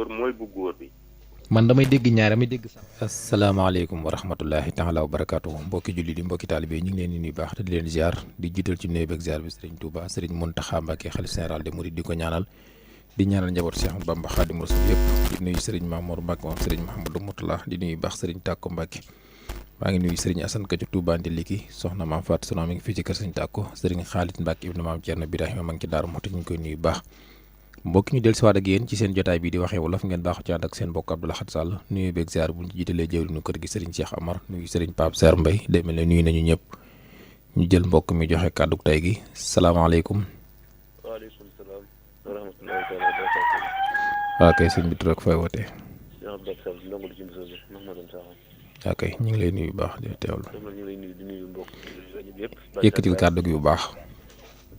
góor mooy bu góor bi. man damay dégg ñaar damay dégg sax. asalaamaaleykum wa rahmatullahi taala wa barakaatuhu mbokki julli di mbokki taalibe ñu ngi leen di nuyu baax te di leen ziar di jiital ci nuyu beeg ziar bi Serigne Touba Serigne Mountakha Mbacké xalif général des mourides di ko ñaanal di ñaanal njaboot Cheikh Bamba Khadim Rasoul yëpp di nuyu Serigne Mamour Mbacké moom Serigne Mouhamadou Moutala di nuyu baax Serigne Takko Mbacké maa ngi nuyu Serigne Assane Ka ci Touba Ndiliki soxna Maam Fatou Sono mi ngi fii ci kër Serigne Takko Serigne Khalid Mbacké ibnu Maam Thierno Birahima ma ngi ci Daaru Muxti ñu ngi koy nuyu baax mbokki ñu del siwaat ak yéen ci seen jotaay bi di waxee wolof ngeen baaxu ci ànd ak seen mbokk Abdou Lahad Sall nuyu beeg ziar bu ñu ci jiitalee jëwriñu kër gi Serigne Cheikh Amar nuyu Serigne Pape Serre Mbaye day mel ne nuyu nañu ñëpp ñu jël mbokk mi joxe kàddu tey gi salaamaaleykum. waaleykum salaam wa rahmatullahi taala wa barakatuh. waa kay sëñ bi tur ak fooy wootee. waa kay ñu ngi lay nuyu bu baax di teewlu. ñu ngi lay nuyu di nuyu mbokk yëpp. yëkkatil kàddu gi bu baax.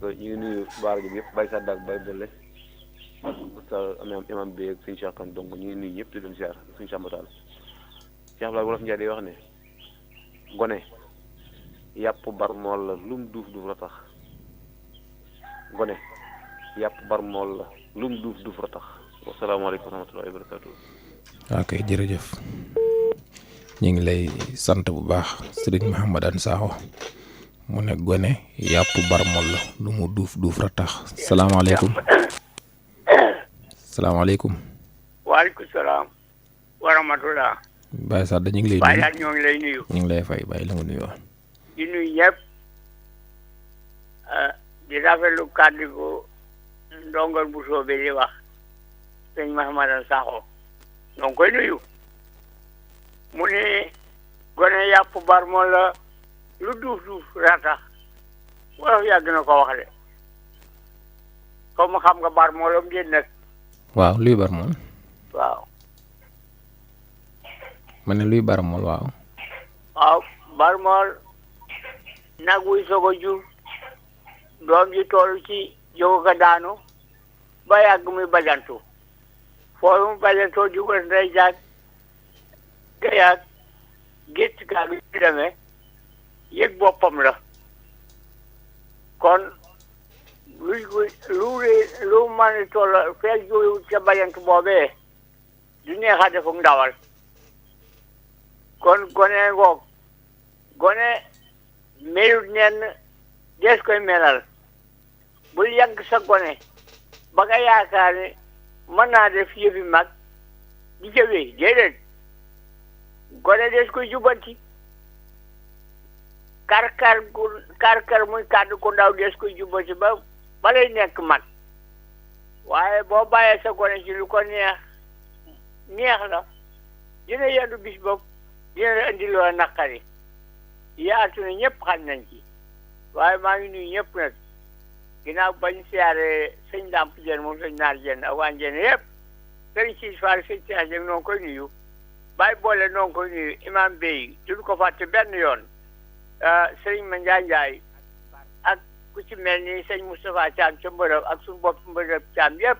ñu ngi nuyu baar gi yëpp Baye Sadda ak Baye Bolle sa imam bi ak suñu Cheikh Kane donc ñu ngi nuyu ñëpp di leen ziar suñu sàmbatal Cheikh Abdoulaye Wolof Njaay day wax ne gone yàpp bar mool la lum duuf duuf la tax gone yàpp bar mool la lum duuf duuf la tax wasalaamaaleykum wa rahmatullahi wa barakatuh. ok jërëjëf ñu ngi lay sant bu baax Serigne Mouhamadane Sakho mu ne gone yàpp bar mool la lu mu duuf duuf la tax salaamaaleykum. salaamaaleykum. waaleykum salaam. wa rahmatulah. Baye Sadda ñu ngi lay nuyu. Baye daal ñoo ngi lay nuyu. ñu ngi lay fay Baye la nga nuyoo. di nuyu ñëpp. di rafetlu kàddu gu ndongal bu soobee di wax. sëñ Mouhamadou Sakho. ñoo ngi koy nuyu. mu ne gone yàpp bar moo la lu duuf duuf ratax. wolof yàgg na ko wax de. comme xam nga bar moo la mu nag. waaw luy bar mool. waaw. ma ne luy bar mool waaw. waaw bar mool nag wuy soog a jur doom ji toll ci jóg ko daanu ba yàgg muy bajantu foofu mu bajantoo jugal ndey jaag gayaag gétt gaa gi ñu demee yëg boppam la kon lu mën a toll feeg jóoyu ca bajantu boobee du neex a defuk ndawal kon gone ngoog gone melut nenn dees koy melal bul yàgg sa gone ba nga yaakaar ne mën naa def yëfi mag di jëwee déedéet gone dees koy jubanti karkar muy kàddu ko ndaw dees koy jubanti ba lay nekk mag waaye boo bàyyee sa gone ci lu ko neex la dina yendu bis bopp dina la indi loo naqari yaatu na ñëpp xam nañ ci waaye maa ngi nuyu ñëpp nag ginnaaw bañ siyaare sëñ Lamp Jeen moom sëñ Naar Jeen ak waa Jeen yëpp sëñ Siis Faal sëñ Seex Jeen noo ngi koy nuyu Baay Boole noo ngi koy nuyu imam Bey duñ ko fàtte benn yoon sëñ Ma Njaay ak ku ci mel ni sëñ Moustapha Thiam ca Mbërëb ak suñu bopp Mbërëb Thiam yëpp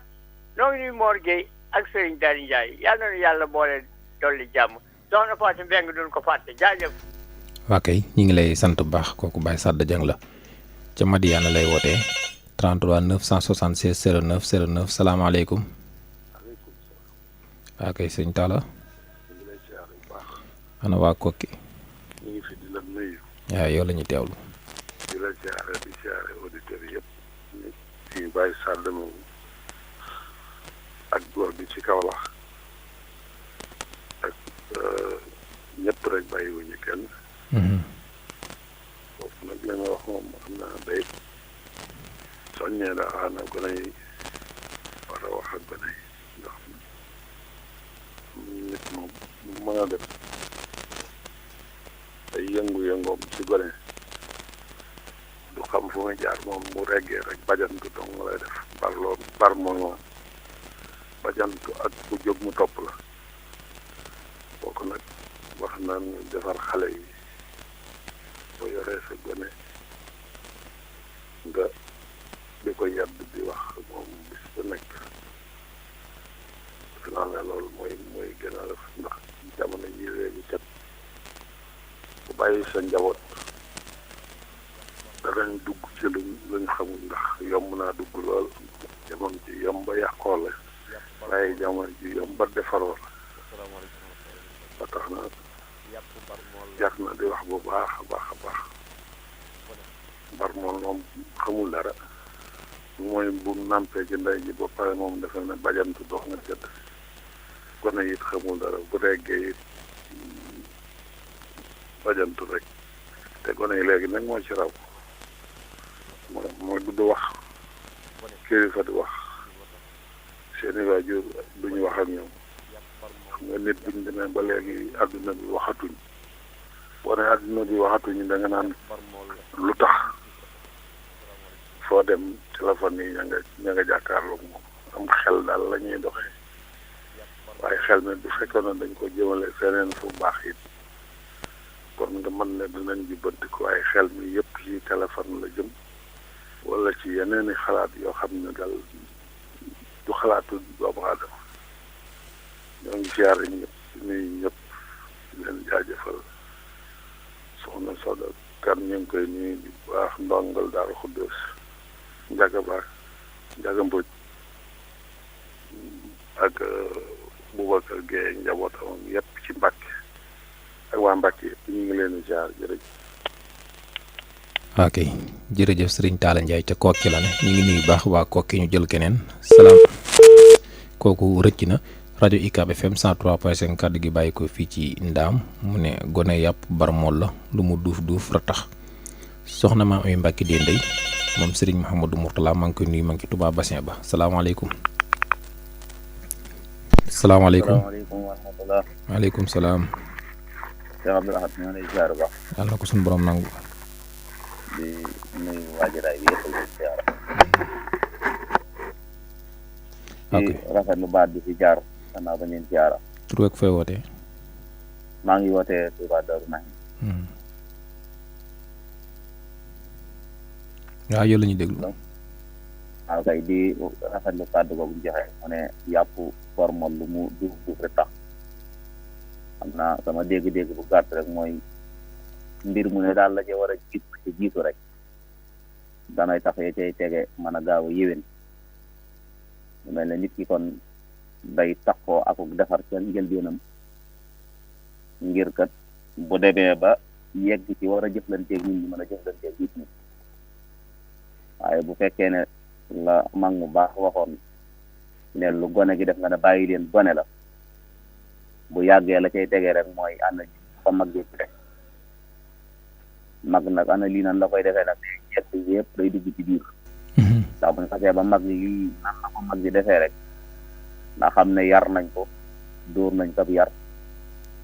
noo ngi nuyu Mor Gueye ak sëriñ Dari Njaay yal na nu yàlla boole dolli jàmm soxna Fatou Mbengue duñ ko fàtte jaajëf. waa kay ñu ngi lay sant bu baax kooku Baye Sadda Dieng la ca Madiana lay wootee 33 976 09 09 salaamaaleykum. waa kay sëñ Talla. ana waa Kokki. ñu ngi fi di la nuyu. waaw yow la ñuy teewlu. di la ziare di ziare auditeurs yëpp. ñu Baye Sadda moom ak góor bi ci kaw la. ñëpp rek bàyyiwuñu kenn. foofu nag li nga wax moom xam naa day soññee la xanaa gone yi war a wax ak gone yi ndax nit moom mu mën a def ay yëngu-yëngoom ci gone du xam fu muy jaar moom mu reggee rek bajantu dong lay def bar moom bajantu ak ku jóg mu topp la kooku nag wax naan defar xale yi boo yoree sa gone nga di ko yedd di wax moom bis bu nekk defe naa ne loolu mooy gën a def ndax jamono ji léegi kat bu bàyyi sa njaboot danañ dugg ci luñ xamul ndax yomb naa dugg lool jamono ci yomb ba yàqoo la waaye jamono ji yomb ba defaroo la ba tax na jar na di wax bu baax a baax a baax bar moom xamul dara mooy bu nampee ci ndey ji ba pare moom defe ne bajantu dox nga jëdd gone it xamul dara bu reggee it bajantu rek te gone yi léegi nag moo ci raw mooy du wax kilifa di wax seeni waajur duñu wax ak ñoom xam nga nit buñ demee ba léegi adduna bi waxatuñ boo ne adduna bi waxatuñ da nga naan lu tax foo dem téléphone yi ña nga jàkkaarloog moom am xel daal la ñuy doxee waaye xel mi bu fekkoon ne dañ ko jëmale feneen fu baax it kon nga mën ne dinañ jubbanti ko waaye xel mi yëpp ci téléphone la jëm wala ci yeneeni xalaat yoo xam ne daal du xalaatu doomu aadama ñoo ngi siyaare ñëpp nuyu ñëpp di leen jaajëfal soxna Soda kan ñu ngi koy nuyu di baax ndongal Daaru Xuddoos Njaga Ba Njaga Mbodj ak Boubacar Gueye njabootam yëpp ci Mbàkke ak waa Mbàkke yëpp ñu ngi leen di ziar jërëjëf. ok jërëjëf sëriñ Talla Ndiaye ca Kokki la ne ñu ngi nuyu baax waa Kokki ñu jël keneen salaam kooku rëcc na rajo UCAB FM 103.5 kàddu gi bàyyi ko fii ci Ndaam mu ne gone yàpp barmool la lu mu duuf duuf ratax soxna maam ay Mbàkke Dendey moom sëriñ Mouhamadou Mourtala maa ngi koy nuyu maa ngi ci Touba Bassin ba salaamaaleykum. salaamaaleykum wa rahmatulah. waaleykum salaam. Cheikh Abdoul Ahad ñu ngi lay ziar bu baax. yàlla na ko suñu borom nangu. di nuyu waajuraay bi yëpp di ziar. ok di rafetlu baat bi fi jaar gannaaw ba ngeen ziara. tur beeg fooy wootee. maa ngi wootee Touba Darou Nahim. waaw yow la ñuy déglu. waaw kay di rafetlu kàddu googu ñu joxe mu ne yàpp formal lu mu duuf duuf rek tax xam naa sama dégg-dégg bu gàtt rek mooy mbir mu ne daal la ca war a jiitu rek danay tax ya cay tege mën a gaaw a yéwén mu mel ne nit ki kon day taxoo akuk defar ca njëlbéenam ngir kat bu demee ba yegg ci war a jëflanteeg nit ñi mën a jëflanteeg nit ñi waaye bu fekkee ne la mag mu baax waxoon ne lu gone gi def nga ne bàyyi leen gone la bu yàggee la cay tegee rek mooy ana fa mag gi rek mag nag ana lii nan la koy defee nag ñett yëpp day dugg ci biir ndax bu ñu xasee ba mag lii nan la ko mag gi defee rek ndax xam ne yar nañ ko dóor nañ ko yar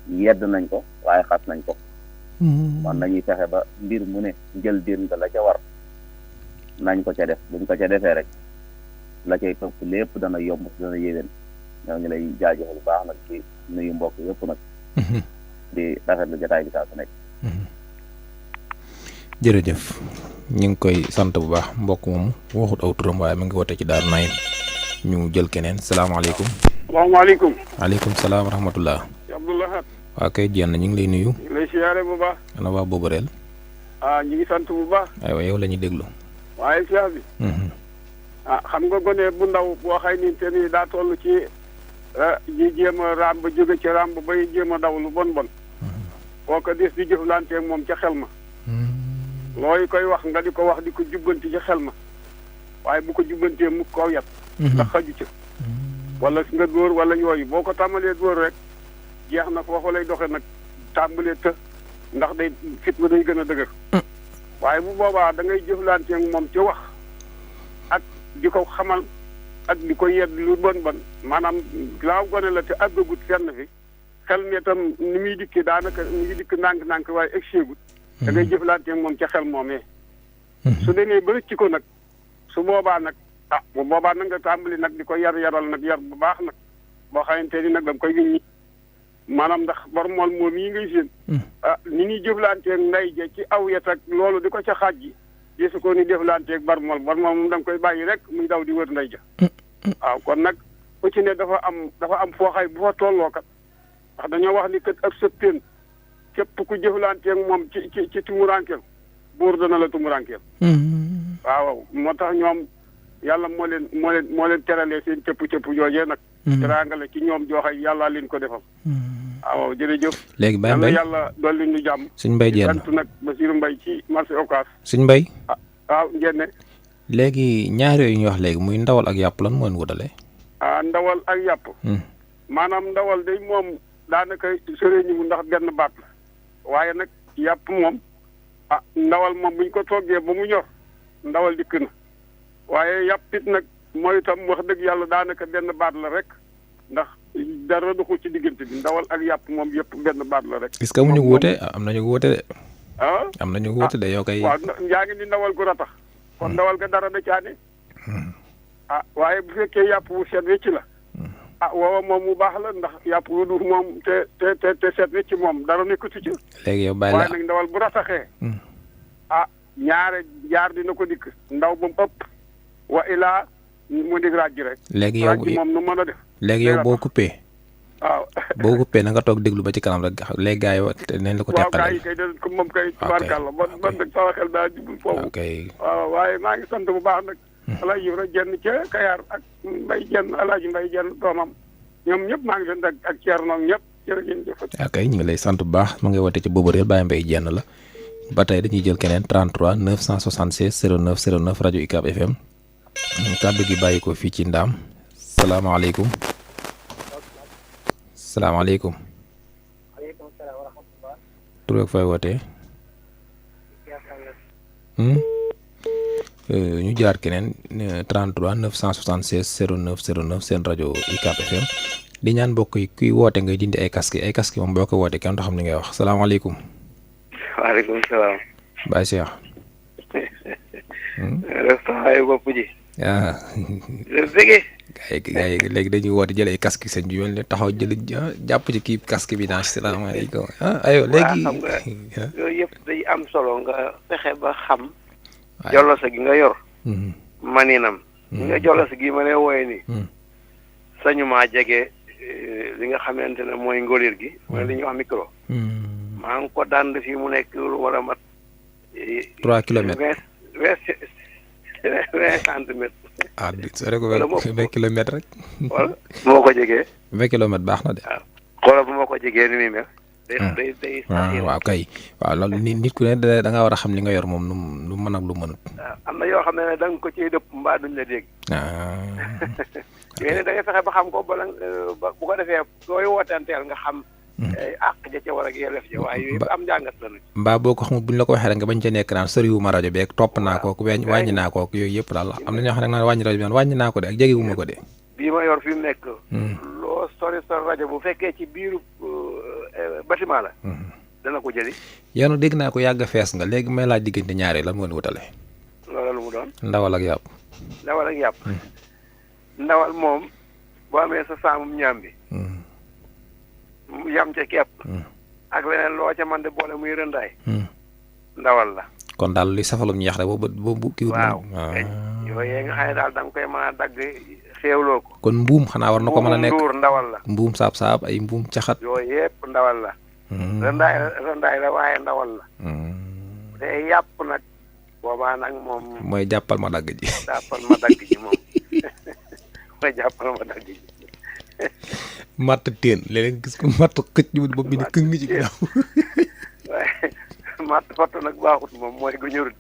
yedd nañ ko waaye xas nañ ko kon nañuy fexe ba mbir mu ne njëlbéen nga la ca war nañ ko ca def buñ ko ca defee rek la cay topp lépp dana yomb dana yéwén ñoo ngi lay jaajëfal bu baax nag ci nuyu mbokk yëpp nag di rafetlu jotaay bi saa su nekk jërëjëf ñu ngi koy sant bu baax mbokk moomu waxut aw turam waaye mu ngi wote ci Daaru Nahim ñu jël keneen salaamaaleykum. salaamaaleykum. waaleykum salaam wa rahmatullah. Abdoul Ahad. waa kay jenn ñu ngi lay nuyu. ñu ngi lay siyaare bu baax. ana waa Boborel. ñu ngi sant bu baax. aywa yow la ñuy déglu. waaye Cheikh bi. xam nga gone bu ndaw boo xay ni te ni daa toll ci ji jéem a ràmb jóge ci ràmb bay jéem a daw lu bon bon. kooka des di jëflanteeg moom ca xel ma. looy koy wax nga di ko wax di ko jubbanti ci xel ma waaye bu ko jubbantee mu kaw yat ndax xaju ca wala si nga dóor wala yooyu boo ko tàmbalee dóor rek jeex na foofu lay doxe nag tàmbalee të ndax day fit ba day gën a dëgër waaye bu boobaa da ngay jëflanteeg moom ci wax ak di ko xamal ak di ko yedd lu bon bon maanaam laaw gone la te àggagut fenn fi xel mi itam ni muy dikki daanaka ni muy dikk ndànk-ndànk waaye egseegut da ngay jëflanteeg moom ca xel moomee su demee ba rëcc ko nag su boobaa nag bu boobaa nag nga tàmbali nag di ko yaral nag yar bu baax nag boo xamante ni nag da nga koy wiñ ñi maanaam ndax barmool moom yi ngay séen ni ñuy jëflanteeg nday ja ci aw yet ak loolu di ko ca xaaj ji gisu ko ni jëflanteeg barmool moom da nga koy bàyyi rek muy daw di wër nday ja waaw kon nag ku ci ne dafa am fooxay bu fa tolloo kat ndax dañoo wax ni kat ab sëpteen képp ku jëflanteeg moom ci tumurankeel buur dana la tumurankeel waaw moo tax ñoom yàlla moo leen teralee seen cëpp joojee nag teraanga la ci ñoom joxe yàlla leen ko defal. waaw jërëjëf. léegi Baye Mbaye yàlla dolli ñu jàmm. suñ Mbaye jéem sant nag Basirou Mbaye ci marché Ocass. suñ Mbaye. waaw ngeen. léegi ñaar yooyu ñu wax léegi muy ndawal ak yàpp lan moo leen wutale. ndawal ak yàpp. maanaam ndawal day moom daanaka sore ñu mu ndax benn baat la waaye nag yàpp moom ndawal moom buñ ko toggee ba mu ñor ndawal dikk na waaye yàpp it nag mooy itam wax dëgg yàlla daanaka benn baat la rek ndax dara doxul ci diggante bi ndawal ak yàpp moom yëpp benn baat la rek. est-ce que amuñu wuute am nañu wuute de. ah am nañu wuute de yow kay. waaw yaa ngi ni ndawal gu ratax kon ndawal ga dara da caane. waaye bu fekkee yàpp wu set wecc la. woowa moom mu baax la ndax yàpp wu duuf moom te set wecc moom dara nekkatu ci. léegi yow bàyyi la waaye nag ndawal bu rataxee. ñaare jaar dina ko dikk ndaw ba mu ëpp. wa ilaa mu dig raaj rek. léegi yow moom nu mën a def. léegi yow boo coupé. waaw boo coupé na nga toog déglu ba ci kanam rek léegi gars yi nañ la ko teqale. waaw gars yi kay de moom kay. tubaarkàlla man nag sama xel daa jubul foofu. waaw waaye maa ngi sant bu baax nag. Alaaji Ibra Jenn ca Kayaar ak Mbay Jenn Alaaji Mbay Jenn doomam ñoom ñëpp maa ngi leen ak Ceerno ñëpp jërëjëf. ok ñu ngi lay sant bu baax ma ngay woote ci boobu réer Baye Mbaye Jenn la ba tey dañuy jël keneen 33 976 09 09 rajo UCAB FM kàddu gi bàyyi ko fii ci Ndaam salaamaaleykum. salaamaaleykum. waaleykum salaam wa rahmatulah. tur beeg fooy wootee. ñu jaar keneen 33 976 09 09 seen rajo UCAB FM di ñaan mbokk yi kuy woote ngay dindi ay casque moom boo ko wootee kenn du xam ni ngay wax salaamaaleykum. waaleykum salaam. Baye Cheikh. def taxawaayu bopp ji. gaa yi léegi dañuy woote jël ay casque sëñ bi yoon taxaw jël jàpp ci kii casque bi naan salaamaaleykum aywa léegi. xam nga yooyu yëpp day am solo nga fexe ba xam. jolosa gi nga yor. maninam. nga jolosa gi ma ne wooye ni sañu maa jege li nga xamante ne mooy ngólir gi. mooy li ñuy wax micro. maa ngi ko dànd fii mu nekk lu war a mat. 3 kilomètres 20 centimètres. soo rek 20 kilomètres rek. wala bu ma ko jegee. 20 kilomètres baax na de. waaw xoolal bu ma ko jegee ni muy mel. day waaw kay waaw loolu nit ku ne da ngaa war a xam li nga yor moom lu mën ak lu mënut. waaw am na yoo xam ne da nga ko ciy dëpp mbaa duñ la dégg. yooyu da ngay fexe ba xam ko bala bu ko defee sooy wootanteel nga xam. àq ja ca war ak yelleef ja waaye yooyu am njàngat la nag. mbaa boo ko xamul buñ la ko waxee rek nga bañ ca nekk naan soriwuma rajo beeg topp naa kook wàññi naa kook yooyu yëpp daal am na ñoo xam ne naan wàññi rajo bi naan wàññi naa ko de ak jegewuma ko de. bii ma yor fi mu nekk. loo sori rajo bu fekkee ci biiru bâtiment la. dana ko jëli. yow dégg naa ko yàgg fees nga léegi may laaj diggante ñaari lan moo leen wutale. loolu lu mu doon. ndawal ak yàpp. ndawal ak yàpp. ndawal moom boo amee sa saamum ñaam bi. yam ca kepp. ak leneen loo ca man de boole muy rëndaay. ndawal la. kon daal li safalum ñeex rek boobu kii. waaw yooyu nga xam ne daal da nga koy mën a dagg xéewloo ko. kon mbuum xanaa war na ko mën a nekk mbuum ndawal la. mbuum saab ay mbuum caxat. yooyu yëpp ndawal la. rëndaay la waaye ndawal la. te yàpp nag boobaa nag moom. mooy jàppal ma dagg ji. jàppal ma dagg ji moom mooy jàppal ma dagg ji. matt teen léeg-léeg gis ko matt xëcc bopp bi ni këng ci ginnaaw. waaye matt fattu nag baaxut moom mooy gu ñorut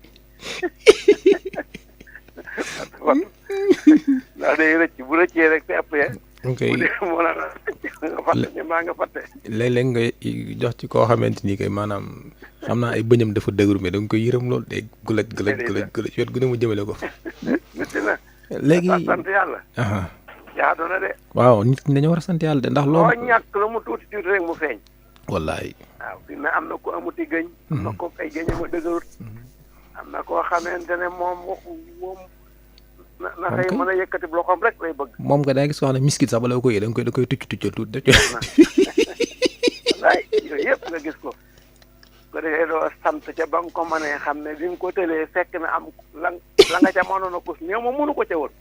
matt fattu ndax day rëcc bu rëccee rek te ëpp ya. ok bu dee moo la nga fàtte ne maa nga fàtte. léeg-léeg nga jox ci koo xamante ni kay maanaam xam naa ay bëñam dafa dëgëru mais da nga koy yërëm lool de gulaj wet gu ne mu jëmale ko fa. métti na. léegi sant yàlla. jaadu na de. waaw nit ñi dañoo war a sant yàlla de ndax loolu. loo ñàkk lu mu tuuti tuuti rek mu feeñ. wallaay. waaw fi mu ne am na ko amuti gëñ. am na ko ay gëñam a dëgërut. am na koo xamante ne moom na xëy mën a yëkkati loxoom rek lay bëgg. moom nga da gis ko xam ne miskit sax bala ko yee da koy tuccal tuuti. wallaay yooyu yëpp nga gis ko. ko defee doo sant ca ba nga ko mënee xam ne bi nga ko tëlee fekk na am la nga ca mënoon a kus ñëw ma mënu ko ca woon.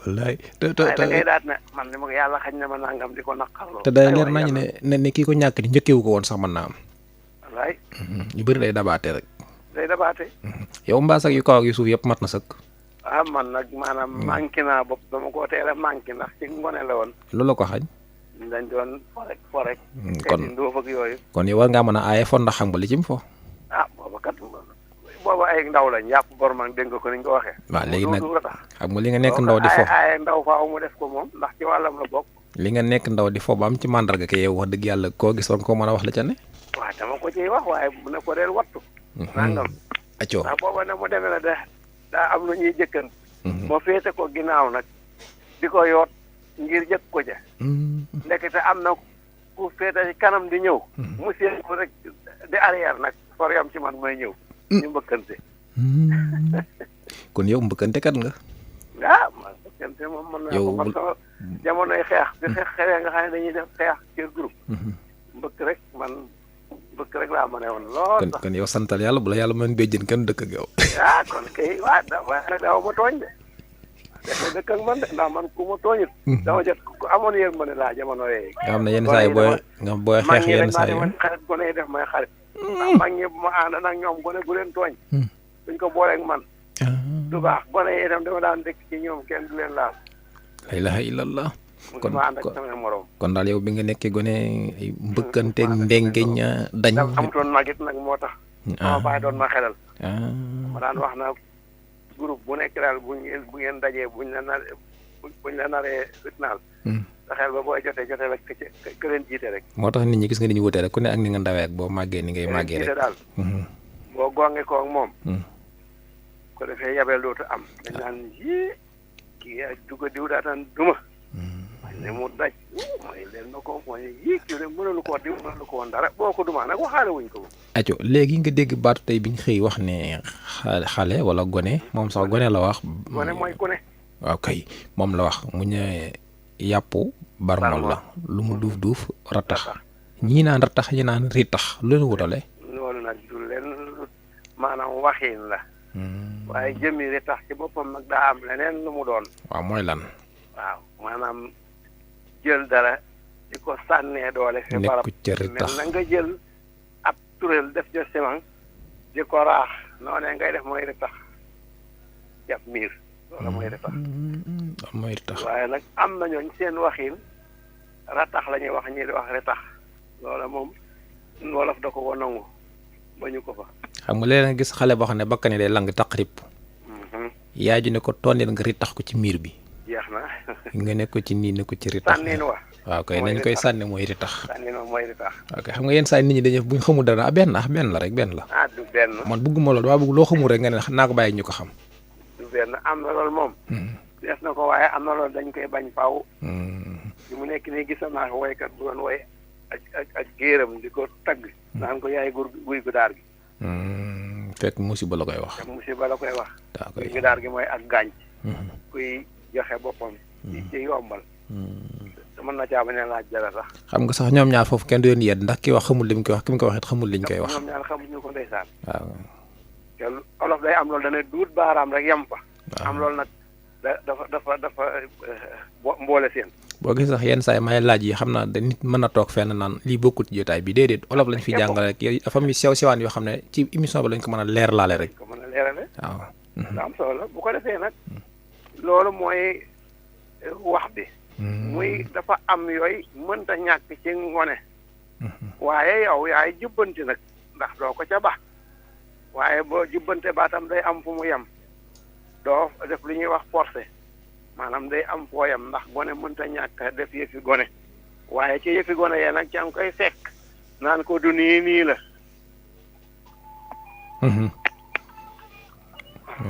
wallaay te da ngay daat ne man ni ma yàlla xañ na ma nangam di ko naqarloo. te day leer nañu ne kii ko ñàkk di njëkkewu ko woon sax mën naa am. wallaay. ñu bëri day dabaate rek. day dabaate. yow mbaas ak yu kaw ak yu suuf yëpp mat na sëkk. man nag maanaam manqué naa bopp dama ko teel a manqué ndax ci ngone la woon. lu la ko xañ. dañ doon forek. kon ndóof ak yooyu. kon yow war ngaa mën a aaye fo ndax xam nga li ci mu fo. booba kat booba ay ndaw lañ yàpp boromang dégg nga ko ni ñu ko waxee. waaw léegi nag xam nga li nga nekk ndaw di fo. ay ndaw faaw mu def ko moom ndax ci wàllam la bokk. li nga nekk ndaw di fo ba am ci mandarga ke yow wax dëgg yàlla koo gis war nga ko mën a wax la ca ne. waaw dama ko ciy wax waaye bu ne ko deel wattu. nangam. acoo ndax booba ne mu demee na daa am lu ñuy jëkkan. moo féete ko ginnaaw nag di ko yoot ngir jëkk ko ja. ndekete am na ku féete ci kanam di ñëw. mu séen ko rek di arrière nag for yam ci man mooy ñëw. ñu mbëkkante. kon yow mbëkkante kat nga. man mbëkkante moom mën naa ko yow parce que jamonoy xeex bi xewee nga xam ne dañuy def xeex ci groupe. mbëkk rek laa mën a woon lool sax. kon yow santal yàlla bu la yàlla mën béjjën kenn dëkk ak yow. kon kay daaw ma tooñ de. dafa dëkk ak man de ndax man ku ma tooñut. dama jot ku amoon yéen ma ne laa jamono yooyu. nga xam ne yenn saa yi booy xeex yenn saa yi xarit gone yi def may xarit. ndax mag ñi ma ànd nag ñoom gone gu leen tooñ. duñ ko booleeg man. du baax gone yi itam dama daan dëkk ci ñoom kenn du leen laal. la ilaha illallah. kon ma ànd ak sama morom. kon daal yow bi nga nekkee gone ay mbëkkanteeg ndengeñ dañ. amutoon magit nag moo tax. sama baay doon ma xelal. ma daan wax na groupe bu nekk daal bu ngeen dajee buñ la naree fitnaal. sa xel ba booy jotee la ka leen jiite rek. moo tax nit ñi gis nga ni ñu wutee rek ku ne ak ni nga ndawee ak boo màggee ni ngay màggee rek. jiite daal. boo gonge ko ak moom. ko defee yabel dootu am. dañ naan kii duga diw daataan duma. ne mu daj mooy leen na ko mooy kii de mënalu ko diw mënalu ko woon dara boo ko dumaa nag waxaale wuñ ko. aco léegi nga dégg baatu tey biñ xëy wax ne xale wala gone moom sax gone la wax. gone mooy gone. waaw kay moom la wax mu ne yàpp barmol la lu mu duuf ratax ñii naan ratax ñi naan ritax lu leen wutale. loolu nag du leen maanaam waxiin la. waaye jëmmi ritax ci boppam nag daa am leneen lu mu doon. waaw mooy lan. waaw maanaam jël dara di ko sànnee doole fi barab mel na nga jël ab turel def ca ciment di ko raax noonee ngay def mooy ritax jàpp miir loolu mooy ritax waaye nag am na ñooñ seen waxin ratax la ñuy wax ñi di wax ritax loola moom wolof da ko nangu ba ñu ko fa xam nga léeg-léeg gis xale boo xam ne bakkani day lang taqrib yaay ji ne ko tondeel nga ritax ko ci miir bi jeex na nga nekk ko ci nii ne ko ci ritax sànnin wa waaw kay nañ koy sànni mooy ritax sànnin wa mooy ritax waaw kay xam nga yenn saa yi nit ñi dañuy buñ xamul dara benn la rek benn la du benn man bëgguma loolu waa bëgg loo xamul rek nga ne naa ko bàyyi ñu ko xam du benn am na loolu moom des na ko waaye am na loolu dañ koy bañ faaw li mu nekk nii gis naa ko woykat bu doon woy ak géeram di ko tagg naan ko yaay guy gu daar gi fekk musiba la koy wax musiba la koy wax daa koy gu daar gi mooy ak gaañ kuy joxe boppam ci yombal mën na caa bañ a laaj dara sax xam nga sax ñoom ñaar foofu kenn du leen yedd ndax ki wax xamul li mu koy wax ki mu koy wax it xamul li ñu koy wax ñoom ñaar xamuñu ko ndeysaan waaw te olof day am loolu dana duut baaraam rek yem fa am loolu nag dafa mboole seen boo gis sax yenn saa yi may laaj yi xam naa da nit mën na toog fenn naan lii bokkut ci jotaay bi déedéet olof lañ fi jàngale rek yow dafa am sew sewaan yoo xam ne ci émission bi lañ ko mën a leer laale rek ko mën a leerale waaw da am solo la bu ko defee nag loolu mooy wax bi muy dafa am yooyu mënta ñàkk ci ngone waaye yow yaay jubbanti nag ndax doo ko ca ba waaye boo jubbante baatam day am fu mu yem doo def lu ñuy wax forcé maanaam day am foo yem ndax gone mënta ñàkk def yëfi gone waaye ci yëfi gone yee nag ca nga koy fekk naan ko du nii la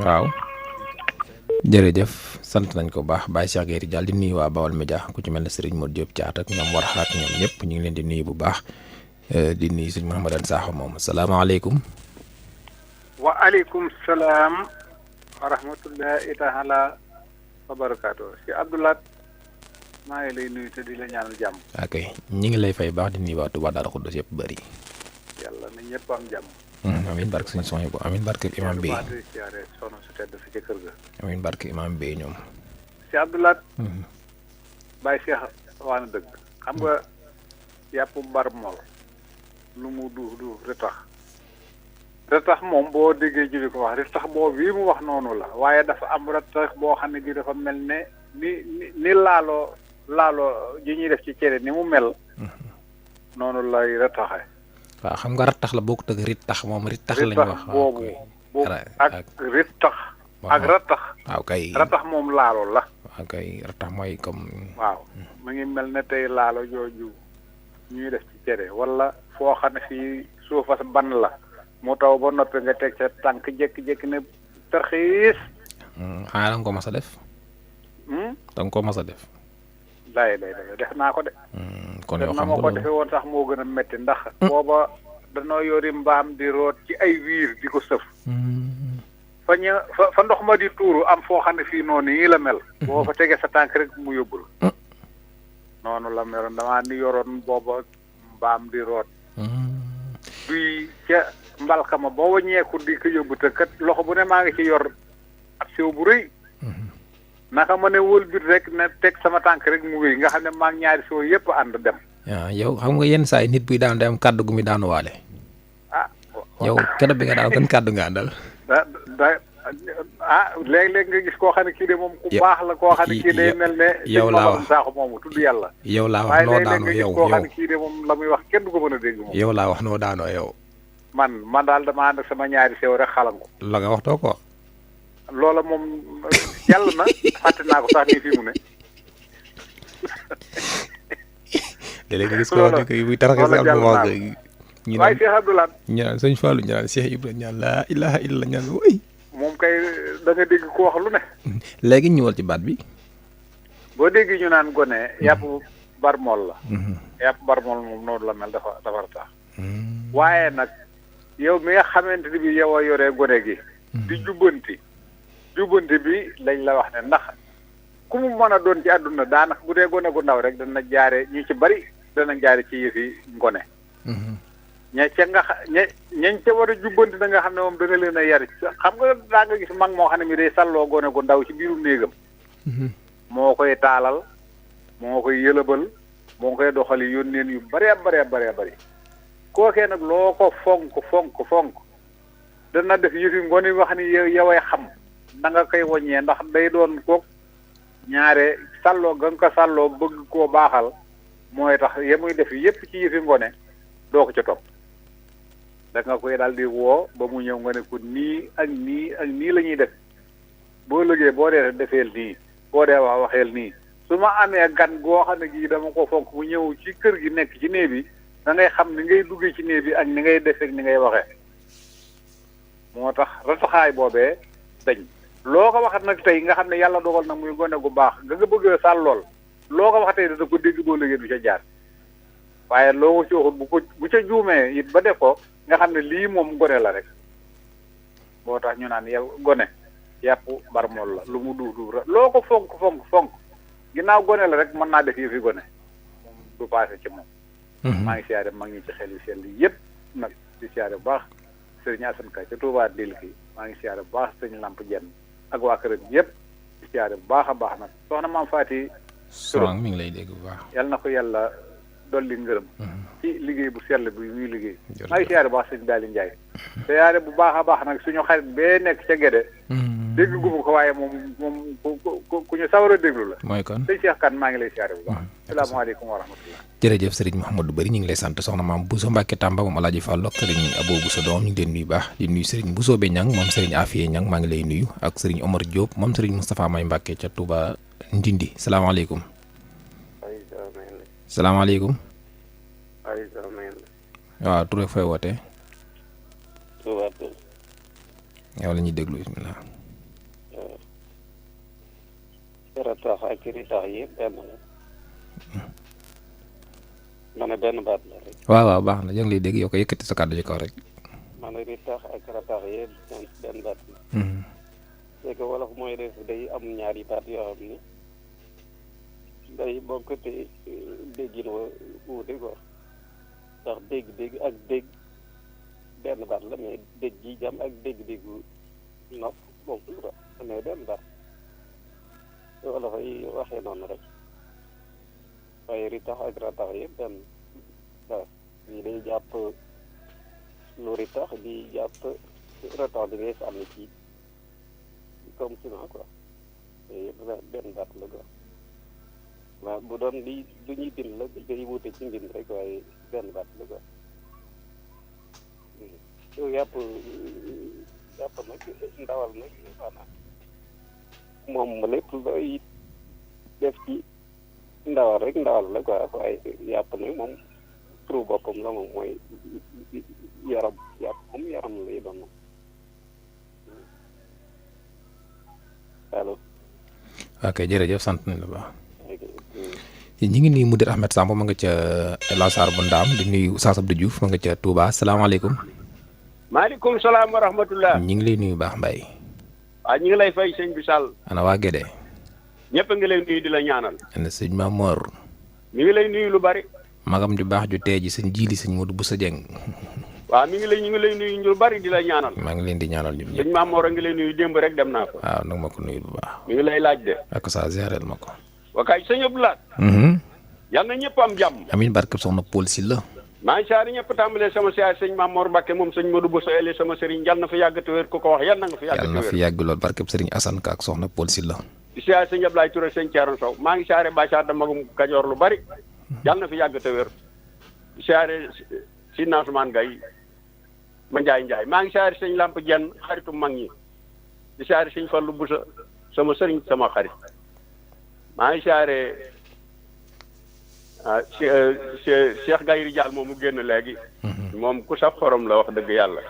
waaw jërëjëf sant nañ ko baax Baye Cheikh Gueye Dial di nuyu waa Bawal Média ku ci mel ne Serigne Modou Diop Thiat ak ñoom war xalaat ñoom ñëpp ñu ngi leen di nuyu bu baax di nuyu sëñ Mouhamadou Sakho moom salaamaaleykum. wa aleykum salaam wa rahmatullahi taala wa barakaatu si Abdoulaye maa ngi lay nuyu te di la ñaanal jàmm. ok ñu ngi lay fay baax di nuyu waa Touba Darou Khoudoss yëpp bëri. yàlla na ñëpp am jàmm. amiin barke suñu soxna bu amiin barke imam bi soxna su tedd sa ca kër ga. amiin barke imam bi ñoom. si Abdoulaye. Baye Cheikh wax na dëgg. xam nga yàpp mbar mool lu mu duuf retax ratax moom boo déggee ji di ko wax ratax boobu bii mu wax noonu la waaye dafa am ratax boo xam ne bii dafa mel ne ni laaloo ji ñuy def ci cere ni mu mel noonu lay rataxe. waaw xam nga rattax la bokkut ak rittax moom rittax lañ wax. boobu ak rittax ak ratax. waaw kay ratax moom laalo la. waaw kay ratax mooy comme. waaw mu ngi mel ne tey laalo jooju ñuy def ci cere wala foo xam ne fii suufas ban la mu taw ba noppi nga teg sa tànk jékki-jékki ne tarxiis. xanaa da nga ko mas a def. da nga ko mas a def. day def naa ko de. kon yoo na xam ma ko defee woon sax moo gën a métti ndax. booba danoo yori mbaam di root ci ay wiir di ko sëf. fa ndox ma di tuuru am foo xam ne fii noonu yi la mel. boo fa tegee sa tànk rek mu yóbbul. noonu la meloon damaa ni yoroon booba mbaam di root. duy ca mbalka ma boo wàññeeku di ko yóbbu te kat loxo bu ne maa ngi ci yor ab sew bu rëy. naka ma ne wëlbit rek ne teg sama tànk rek mu wéy nga xam ne maa ngi ñaari sew yëpp ànd dem. waaw yow xam nga yenn saa yi nit buy daan day am kàddu gu muy daanuwaale. yow keroog bi nga daan gan kàddu nga àndal. léeg-léeg nga gis koo xam ne kii de moom ku baax la koo xam ne kii day mel ne. yow laa wax saaxu moomu tudd yàlla. yow laa wax noo daanoo waaye léeg-léeg nga gis koo xam ne kii de moom la muy wax kenn du ko mën a dégg moom. yow laa wax noo daanoo yow. man daal dama ànd ak sama ñaari sew rek xalam ko. la nga wax doo ko wax. loola moom yàlla na fàtte naa ko sax nii fii mu ne. léeg-léeg nga gis ko wax ne buy taraxee sa am wax ñu waaye Cheikh Abdoulaye. ñu naan sëñ Fallou ñu naan Cheikh Ibrahima ñaan laa ilaha illa ñaan way moom kay da nga dégg ko wax lu ne. léegi ñëwal ci baat bi. boo dégg ñu naan gone yàpp barmool la. yàpp barmool moom noonu la mel dafa tax. waaye nag yow mi nga xamante ni bi yow a yoree gone gi. di jubbanti bi lañ la wax ne ndax ku mu mën a doon ci àdduna daanaka bu dee gone gu ndaw rek dana jaare ñu ci bari dana jaare ci yëfi ngone. ña ñañ ca war a jubbanti da nga xam ne moom da nga leen a yar xam nga daa nga gis mag moo xam ne mi day sàlloo gone gu ndaw ci biiru néegam. moo koy taalal moo koy yëlëbal moo koy doxali yónneen yu bëree bëri kookee nag loo ko fonk dana def yëfi ngone wax ni yoway xam da nga koy woññee ndax day doon kook ñaare sàlloo ga nga ko sàlloo bëgg koo baaxal mooy tax ya muy def yépp ci yëfi ngone doo ko ca topp da nga koy daal di woo ba mu ñëw nga ne ko nii ak nii la ñuy def boo liggéey boo dee defeel nii boo dee waxeel nii su ma amee gan goo xam ne gii dama ko fonk mu ñëw ci kër gi nekk ci néeg bi da ngay xam ni ngay duggee ci néeg bi ak ni ngay defee ak ni ngay waxee moo tax rataxaay boobee dañ loo ko waxat nag tey nga xam ne yàlla dogal nag muy gone gu baax nga bëgg sàll lool loo ko wax tey dana ko dégg boo liggéey du ca jaar waaye loo ko ci waxut bu ca juumee it ba def ko nga xam ne lii moom gone la rek boo tax ñu naan yow gone yàpp barmool la lu mu duuf loo ko fonk ginnaaw gone la rek mën naa def yëfi gone moom du passé ci moom. maa ngi siyaare mag ñi ci xel yu sell yëpp nag di siyaare bu baax sëriñ Assane Ka ca Touba Dil kii maa ngi siyaare bu baax sëriñ Lamp Jenn ak waa këram yëpp di siyaare bu baax a baax nag soxna maam Faati Sourang mi ngi lay dégg bu baax. yàlla na ko yàlla dolli ngërëm. ci liggéey bu sell bi muy liggéey. maa ngi siyaare bu baax sëriñ Daali Njaay siyaare bu baax a baax nag suñu xarit bee nekk ca Gédé. dégg gumu ko waaye moom ku ñu sawar a déglu la. mooy kon sëñ Cheikh Kane maa ngi lay siyaare bu baax. salaamaaleykum wa rahmatullah. jërëjëf sëriñ Mouhamadou Bari ñu ngi lay sant soxna maam Bousso Mbacke Tamba moom Alaaji Fallu ak sëriñ Abo Bousso doom ñu ngi leen nuyu baax di nuyu sëriñ Bousso be Ñang moom sëriñ Afiye Ñang maa ngi lay nuyu ak sëriñ Omar Diop moom sëriñ Moustapha May Mbacke ca Touba Ndindi salaamaaleykum. salaamaaleykum. waaw Touré fooy wootee. yow la ñuy déglu bismillah. ratax ak ritax yi benn la. ma ne benn baat la rek. waaw baax na yaa ngi lay dégg yow ko yëkkati sa kàddu ci kaw rek. ma ne ritax ak ratax yi benn baat la. c'est que wolof mooy def day am ñaari baat yoo xam ni day bokk te déggin wa wuute quoi ndax dégg-dégg ak dégg benn baat la mais dégg gi jam ak dégg-déggu nopp bokkul quoi mais benn baat. wala fay waxee noonu rek waaye ritax ak ratax yëpp benn waaw yi day jàpp lu tax di jàpp retard bi ngay sànni ci comme ciment quoi te yëpp benn baat la quoi waaw bu doon li du ñuy bind la day wute ci mbind rek waaye benn baat la quoi yow yàpp nag ndawal nag maanaam moom lépp looy def ci ndawal rek ndawal la quoi waaye yàpp nag moom turu boppam la moom mooy yaram yàpp moom yaram lay doon moom allo. ok jërëjëf sant nañ la baax. ñi ngi nuyu Mudir Ahmed Samb ma nga ca Lansar bu Ndaam di nuyu Oustaz Abdou Diouf ma nga ca Touba salaamaaleykum. maaleykum salaam wa rahmatullah. ñi ngi lay nuyu baax Mbaye. waaw ñu ngi lay fay sëñ bi Sall. ana waa Gédé. ñëpp a ngi lay nuyu di la ñaanal. ana sëñ Mamor. mi ngi lay nuyu lu bari. magam ju baax ju tee ji sëñ Jili sëñ Modou Boussa Dieng. waaw ñu ngi lay nuyu lu bari di la ñaanal. maa ngi leen di ñaanal ñun ñëpp. sëñ Mamor a ngi lay nuyu démb rek dem naa ko. waaw nag ma ko nuyu bu baax. mi ngi lay laaj de. ak saa ziareel ma ko. wakaay sëñ Abdoulaye. yal na ñëpp am jàmm. amiin barkeb soxna Paul Sylla. maa ngi saari ñëpp tàmbalee sama siyaar sëñ Mamor Mbacke moom sëñ Modou Bousso Ele sama sëriñ yal na fa yàgg te wér ku ko wax yal na nga fa yàgg te wér. yal na fi yàgg lool barkeb sëriñ Assane Ka ak soxna Paul Sylla. di siyaar sëñ Ablaye Touré sëñ Thierno Sow maa ngi saare Bachar da magum Kajoor lu bari yal na fi yàgg te wér. di siyaare si Nasoumane Gaye ma Njaay maa ngi siyaare sëñ Lamp Jenn xaritu mag ñi di siyaare sëñ Fallou Bousso sama sëriñ sama xarit maa ngi siyaare Cheikh Gaye Rijaal moom mu génn léegi moom ku saf xorom la wax dëgg yàlla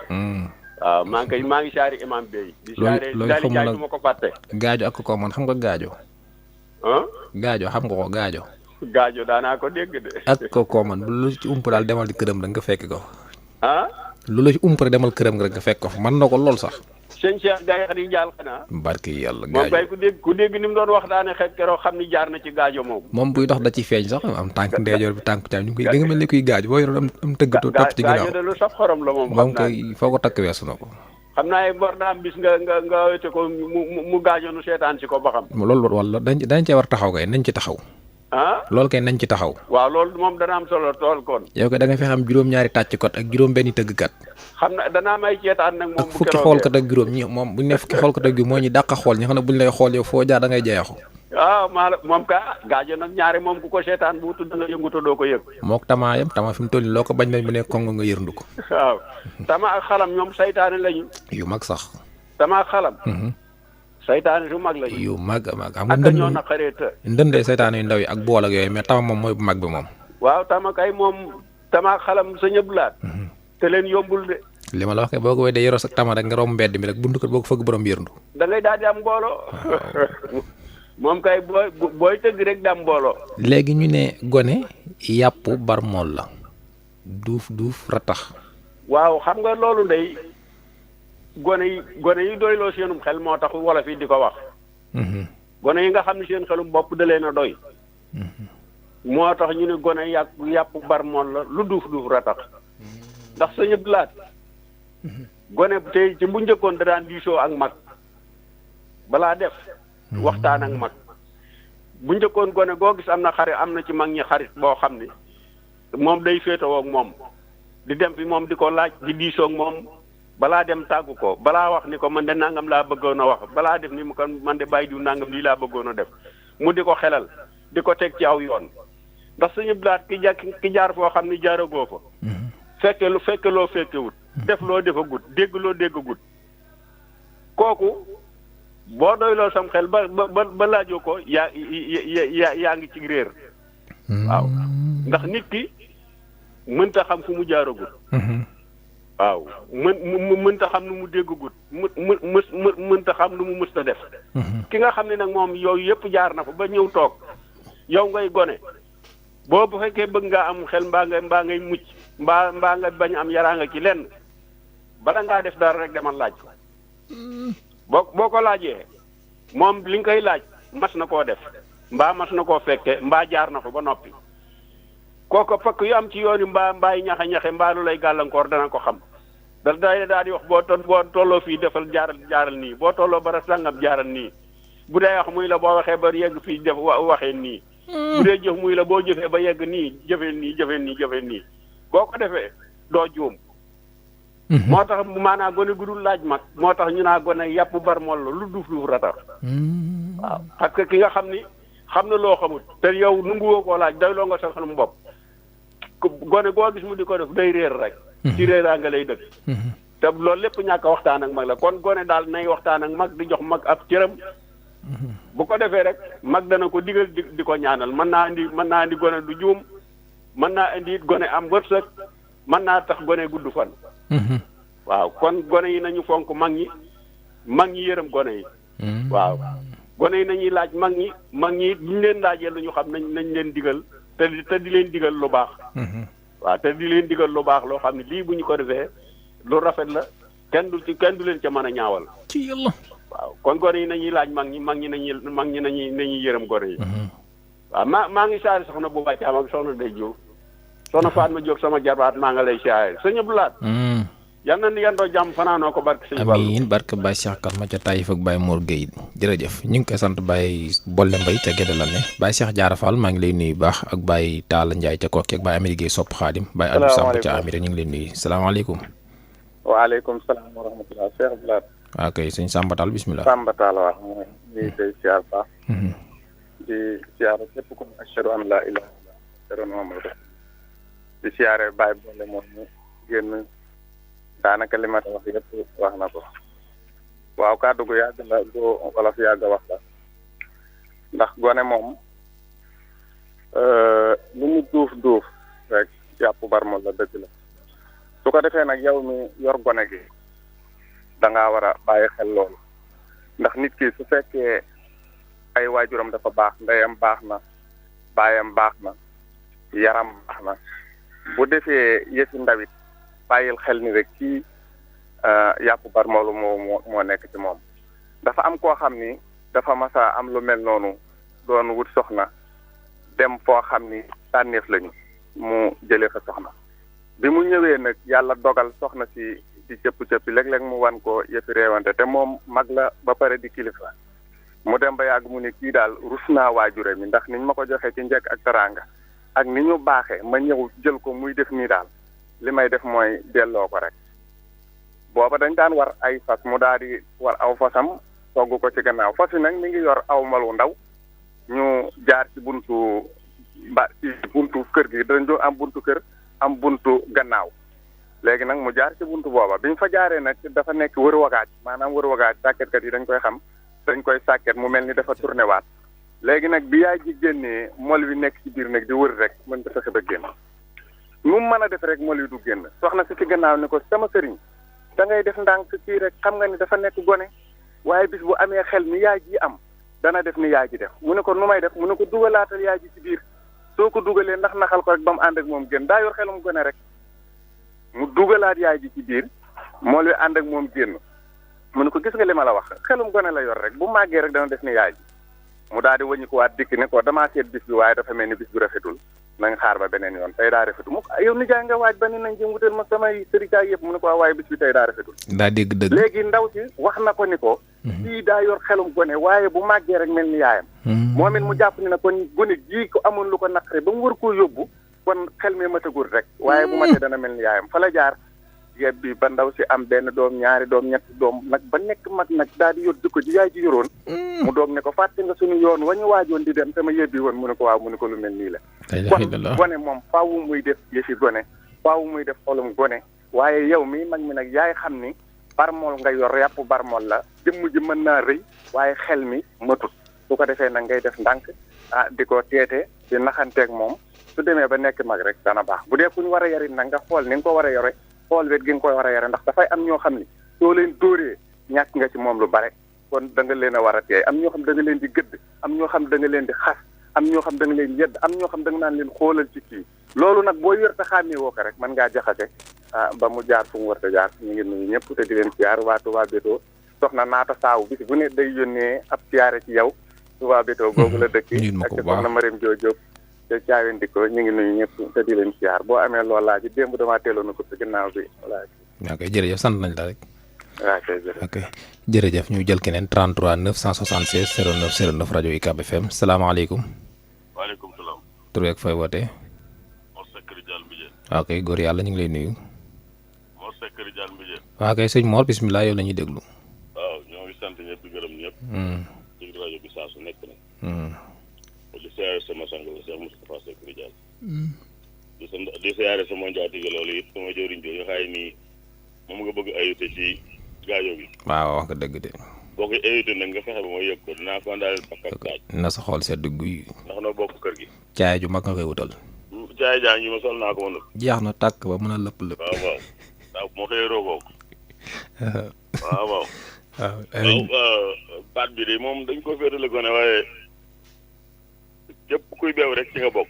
waaw maa ngi siyaare imam Bey di siyaare daali jaay du ma ko fàtte gaajo ak ko man xam nga gaajo gaajo xam nga ko gaajo daanaa ko dégg de ak ko man lu ci ump daal demal di këram rek nga fekk ko lu la ci ump rek demal këram rek nga fekk ko fa mën na ko lool sax sëñ Cheikh Gaye xarit Jaal xanaa barki yàlla moom kay ku dégg ni mu doon waxtaane xet keroog xam ni jaar na ci gaajo moom buy dox da ci feeñ sax am tànk ndeejoor bi tànk caam ñu koy da nga mel ni kuy gaajo boo yoroon am tëggatoo topp ci ginnaaw gaajo de lu saf xorom la moom koy foo ko takk weesu na ko xam naa bor na am bis nga wete ko mu gaajo nu seetaan si ko ba xam loolu wala dañ cee war taxaw kay nañ ci taxaw loolu kay nañ ci taxaw waaw loolu moom dana am solo tool kon yow kay da nga fi xam juróom-ñaari tàcckat ak juróom-benni tëggkat xam na danaa may ceetaan nag moom ak fukki xoolkat ak juróom ñi moom buñ ne fukki xoolkat ak juróom moo ñu dàq xool ñi xam ne buñ lay xool yow foo jaar da ngay jeexu waaw moom ka gaajo nag ñaari moom ku ko seetaan bu tudd nga yënguta doo ko yëg mook tamaayam tama fi mu toll nii loo ko bañ bañ bu ne kongo nga yërndu ko waaw tama ak xalam ñoom saytaane lañu yu mag sax tama ak xalam saytaane su mag lañu yu mag a mag xam nga ñoo naqaree të ndëndee saytaane yu ndaw yi ak bool ak yooyu mais tama moom mooy bu mag bi moom waaw tama kay moom tama ak xalam sa ñëpp laat te leen yombul de li ma la wax kay boo ko wéy de yoroo sa tama rek nga romb mbedd mi rek buntu kër boo ko fëgg borom yërndu da ngay daal di am mbooloo moom kay booy tëgg rek di am mbooloo léegi ñu ne gone yàpp barmool la duuf ratax waaw xam nga loolu ndey gone yi doyloo seenum xel moo tax wolof yi di ko wax gone yi nga xam ne seen xelum bopp da leen a doy moo tax ñu ne gone yàpp barmool la lu duuf ratax ndax sa ñëpp laat gone tey ci bu njëkkoon da daan diisoo ak mag balaa def waxtaan ak mag bu njëkkoon gone goo gis am na xarit am na ci mag ñi xarit boo xam ne moom day féetewoo ak moom di dem fi moom di ko laaj di diisoo ak moom balaa dem tàggu ko balaa wax ni ko man de nangam laa bëggoon a wax balaa def ni mu kon man de bàyyi diw nangam lii laa bëggoon a def mu di ko xelal di ko teg ci aw yoon ndax suñu blaat ki jaar foo xam ni jaaragoo fa fekke loo fekkewut def loo defagut dégg loo déggagut kooku boo doyloo sam xel ba laajoo ko yaa ngi ci réer waaw ndax nit ki mënta xam fu mu jaaragut waaw mënta xam nu mu déggagut mënta xam nu mu mësta def ki nga xam ne nag moom yooyu yëpp jaar na fa ba ñëw toog yow ngay gone boo bu fekkee bëgg ngaa am xel mbaa ngay mucc mbaa nga bañ am yaraanga ci lenn bala ngaa def dara rek demal laaj ko boo ko laajee moom li nga koy laaj mas na koo def mbaa mas na koo fekke mbaa jaar na fa ba noppi kooko fakk yu am ci yoon yi mbaa yi ñaxe mbaa lu lay gàllankoor dana ko xam da daal di wax boo tolloo fii defal jaaral nii boo tolloo bara sàngam jaaral nii bu dee wax muy la boo waxee ba yegg fii def waxee nii bu dee jëf muy la boo jëfee ba yegg nii jëfee nii boo ko defee doo juum moo tax maanaam gone gu dul laaj mag moo tax ñu naa gone yàpp barmool la lu duuf duuf ratax waaw parce que ki nga xam ni xam na loo xamut te yow nunguwoo koo laaj day loo nga sa xelum bopp gone goo gis mu di ko def day réer rek ci réeraa nga lay dëkk te loolu lépp ñàkk a waxtaan ak mag la kon gone daal nay waxtaan ak mag di jox mag ab cëram bu ko defee rek mag dana ko digal di ko ñaanal mën naa indi gone du juum mën naa indi it gone am wërsëg mën naa tax gone gudd fan waaw kon gone yi nañu fonk mag ñi yërëm gone yi waaw gone yi nañuy laaj mag ñi it bu ñu leen laajee lu ñu xam nañ leen digal te di leen digal lu baax waaw te di leen digal lu baax loo xam ne lii bu ñu ko defee lu rafet la kenn du leen ca mën a ñaawal ci yàlla waaw kon gone yi nañuy laaj mag ñi nañuy yërëm gone yi waaw maa ngi saari soxna bu wàccaam ak soxna day Jóob soxna Fatma Jóob sama jarbaat maa nga lay siyaare sëñ Abdou Lahad yal na ni yendoo jàmm fanaanoo ko barke sëñ Fallu amiin barke Baye Cheikh Kalma ca Taïf ak Baye Mor Gueye jërëjëf ñu ngi koy sant Baye Bolle Mbay ca Gédé la ne Baye Cheikh Diarra Fall maa ngi lay nuyu baax ak Baye Talla Ndiaye ca Kokki ak Baye Amady Gueye sopp Xaadim Baye Abdou Samb ca Amir ñu ngi leen nuyu salaamaaleykum waaleykum salaam wa rahmatulah Cheikh Abdou Lahad waaw kay sëñ Samba Tall bismillah Samba Tall waaw mooy lii day siyaar baax di siyaare képp ku ashhadu an laa ilaaha illallaah di siyaare Baye Bolle moom ñu génn daanaka li ma wax yëpp wax na ko waaw kàddu gu yàgg la gu wolof yàgg wax la ndax gone moom lu mu duuf rek yàpp barmol la dëgg la su ko defee nag yow mi yor gone gi da ngaa war a bàyyi xel loolu ndax nit ki su fekkee ay waajuram dafa baax ndeyam baax na baayam baax na yaram baax na bu defee yëfi ndawit bàyyil xel ni rek ci yàpp barmoolu moo nekk ci moom dafa am koo xam ni dafa masa am lu mel noonu doon wut soxna dem foo xam ni tànneef lañu mu jëlee fa soxna bi mu ñëwee nag yàlla dogal soxna si di cëpp-cëppi léeg-léeg mu wan ko yëfi réewante te moom mag la ba pare di kilifa mu dem ba yàgg mu ne kii daal rus naa waajure mi ndax niñ ma ko joxee ci njëkk ak teraanga ak ni ñu baaxee ma ñëw jël ko muy def nii daal li may def mooy delloo ko rek booba dañ daan war ay fas mu daal di war aw fasam togg ko ci gannaaw fas yi nag mi ngi yor aw malu ndaw ñu jaar ci buntu kër gi dañ doon am buntu kër am buntu gannaaw léegi nag mu jaar ci buntu booba biñ fa jaaree nag dafa nekk wër wagaaj maanaam wër wagaaj sàkketkat yi dañ koy xam dañ koy sàkket mu mel ni dafa tourné waat léegi nag bi yaay ji génnee mol wi nekk ci biir nag di wër rek mën nga fexe ba génn nu mu mën a def rek mol wi du génn soxna si ci gannaaw ni ko sama sëriñ da ngay def ndànk kii rek xam nga ni dafa nekk gone waaye bis bu amee xel mi yaay ji am dana def ni yaay ji def mu ne ko nu may def mu ne ko dugalaatal yaay ji ci biir soo ko dugalee ndax naxal ko rek ba mu ànd ak moom génn daa yor xelum gone rek mu dugalaat yaay ji ci biir mol wi ànd ak moom génn mu ne ko gis nga li ma la wax xelum gone la yor rek bu màggee rek dana def ni yaay ji mu daal di wëññi ko waat dikk ne ko damaa seet bis bi waaye dafa mel ni bis bu rafetul na nga xaar ba beneen yoon tey daa rafetul mu yow nijaay nga waaj ba ni nañ jëm wutal ma samay sërikaay yëpp mu ne ko waaye bis bi tey daa rafetul daa dégg dëgg léegi ndaw si wax na ko ni ko kii daa yor xelum gone waaye bu màggee rek mel ni yaayam moom it mu jàpp ni na kon gone jii ko amoon lu ko naqare ba mu war koo yóbbu kon xel mi matagul rek waaye bu matee dana mel ni yaayam fa la jaar yeb bi ba ndaw si am benn doom ñaari doom ñetti doom nag ba nekk mag nag daal di yor jikko ji yaay ji yoroon mu doog ne ko fàtte nga suñu yoon wañu waajoon di dem sama yebbi woon mu ne ko waaw mu ne ko lu mel nii la kon gone moom faawu muy def yëfi gone faawu muy def xolum gone waaye yow mi mag mi nag yaay xam ni barmool nga yor yàpp barmool la jëmm ji mën naa rëy waaye xel mi matut su ko defee nag ngay def ndànk di ko teete di naxanteeg moom su demee ba nekk mag rek dana baax bu dee ku ñu war a yarit nag nga xool ni nga ko war a yore xool wet gi nga koy war a yore ndax dafay am ñoo xam ni soo leen dóoree ñàkk nga ci moom lu bare kon da nga leen a war a teey am ñoo xam da nga leen di gëdd am ñoo xam da nga leen di xas am ñoo xam da nga leen yedd am ñoo xam da nga naan leen xoolal ci kii loolu nag boo yor ta xàmmee woo ko rek mën ngaa jaxase ba mu jaar fu mu war a jaar ñu ngi nuyu ñëpp te di leen siyaar waa Touba Béto soxna naata saaw bis bu ne day yónnee ab siyaare ci yow Touba Béto googu la dëkk ak soxna Mariam Diop te caawendi ko ñu ngi nuyu ñëpp te di leen siyaar boo amee loolu laa ji démb damaa teeloon na ko ci ginnaaw bi voilà. ok jërëjëf sant nañ la rek. waaw kay jërëjëf. ok jërëjëf ñu jël keneen 33 976 09 09 rajo UCAB FM salaamaaleykum. waaleykum salaam. tur beeg fooy wootee. Mor Seck Diall Mbijeen. ok góor yàlla ñu ngi lay nuyu. Mor Seck Rijaal Mbijeen. waa kay sëñ Mor bisimilah yow la ñuy déglu. waaw ñoo ngi sant ñëpp di gërëm ñëpp. ci rajo bi saa su nekk nag. di siyaare sama sang la Cheikh Moustapha Seck Rijaal. di siyaare sama njaatige loolu it sama jëwriñ jo nga xaay nii moom nga bëgg ayute ci gaajo bi. waaw wax nga dëgg de. boo koy ayute nag nga fexe ba ma yëg ko dinaa ko andaaleel pakk ak daaj. na sa xool sedd guy. ndax noo bokk kër gi. caay ju mag nga koy wutal. caay jaa ngi ma sol naa ko ma nëb. jeex na tàkk ba mën a lëpp. waaw waaw waaw moo xëyee roogoo ko. waaw waaw. waaw baat bi de moom dañ ko féetale gone waaye képp kuy beew rek ci nga bokk.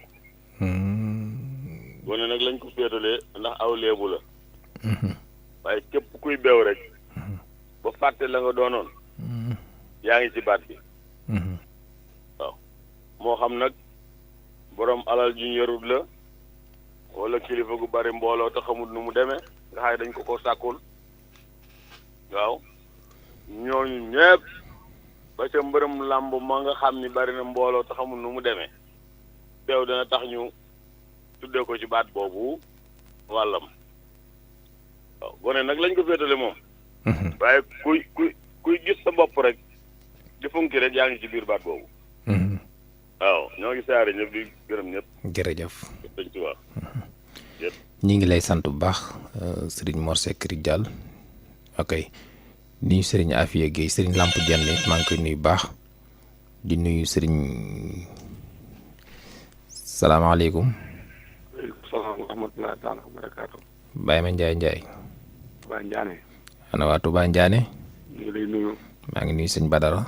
gone nag lañ ko féetalee ndax aw léebu la. waaye képp kuy beew rek ba fàtte la nga doonoon yaa ngi ci baat bi. waaw moo xam nag borom alal ju ñërut la wala kilifa gu bari mbooloo te xamul nu mu demee nga xay dañ ko sàkkul. waaw ñooñu ñëpp ba ca mbërëm làmb ma nga xam ni bari na mbooloo te xamul nu mu demee teew dana tax ñu tuddee ko ci baat boobu wàllam. waaw gone nag lañ ko féetale moom. waaye kuy gis sa bopp rek di funki rek yaa ngi ci biir baat boobu. waaw ñoo ngi saare ñëpp di gërëm ñëpp. jërëjëf. dañ ci wax. ñi ngi lay sant bu baax Serigne Mor Seck Rijaal. ok nuyu Serigne Afia Guèye Serigne Lamp Dieng maa ngi koy nuyu baax di nuyu Serigne salaamaaleykum. waaleykum salaam wa rahmatulah taala wa barakaatu. Baye ma Ndiaye. Touba Ndiané. ana waa Touba Ndiané. ñu ngi lay nuyu. maa ngi nuyu sëñ Badara.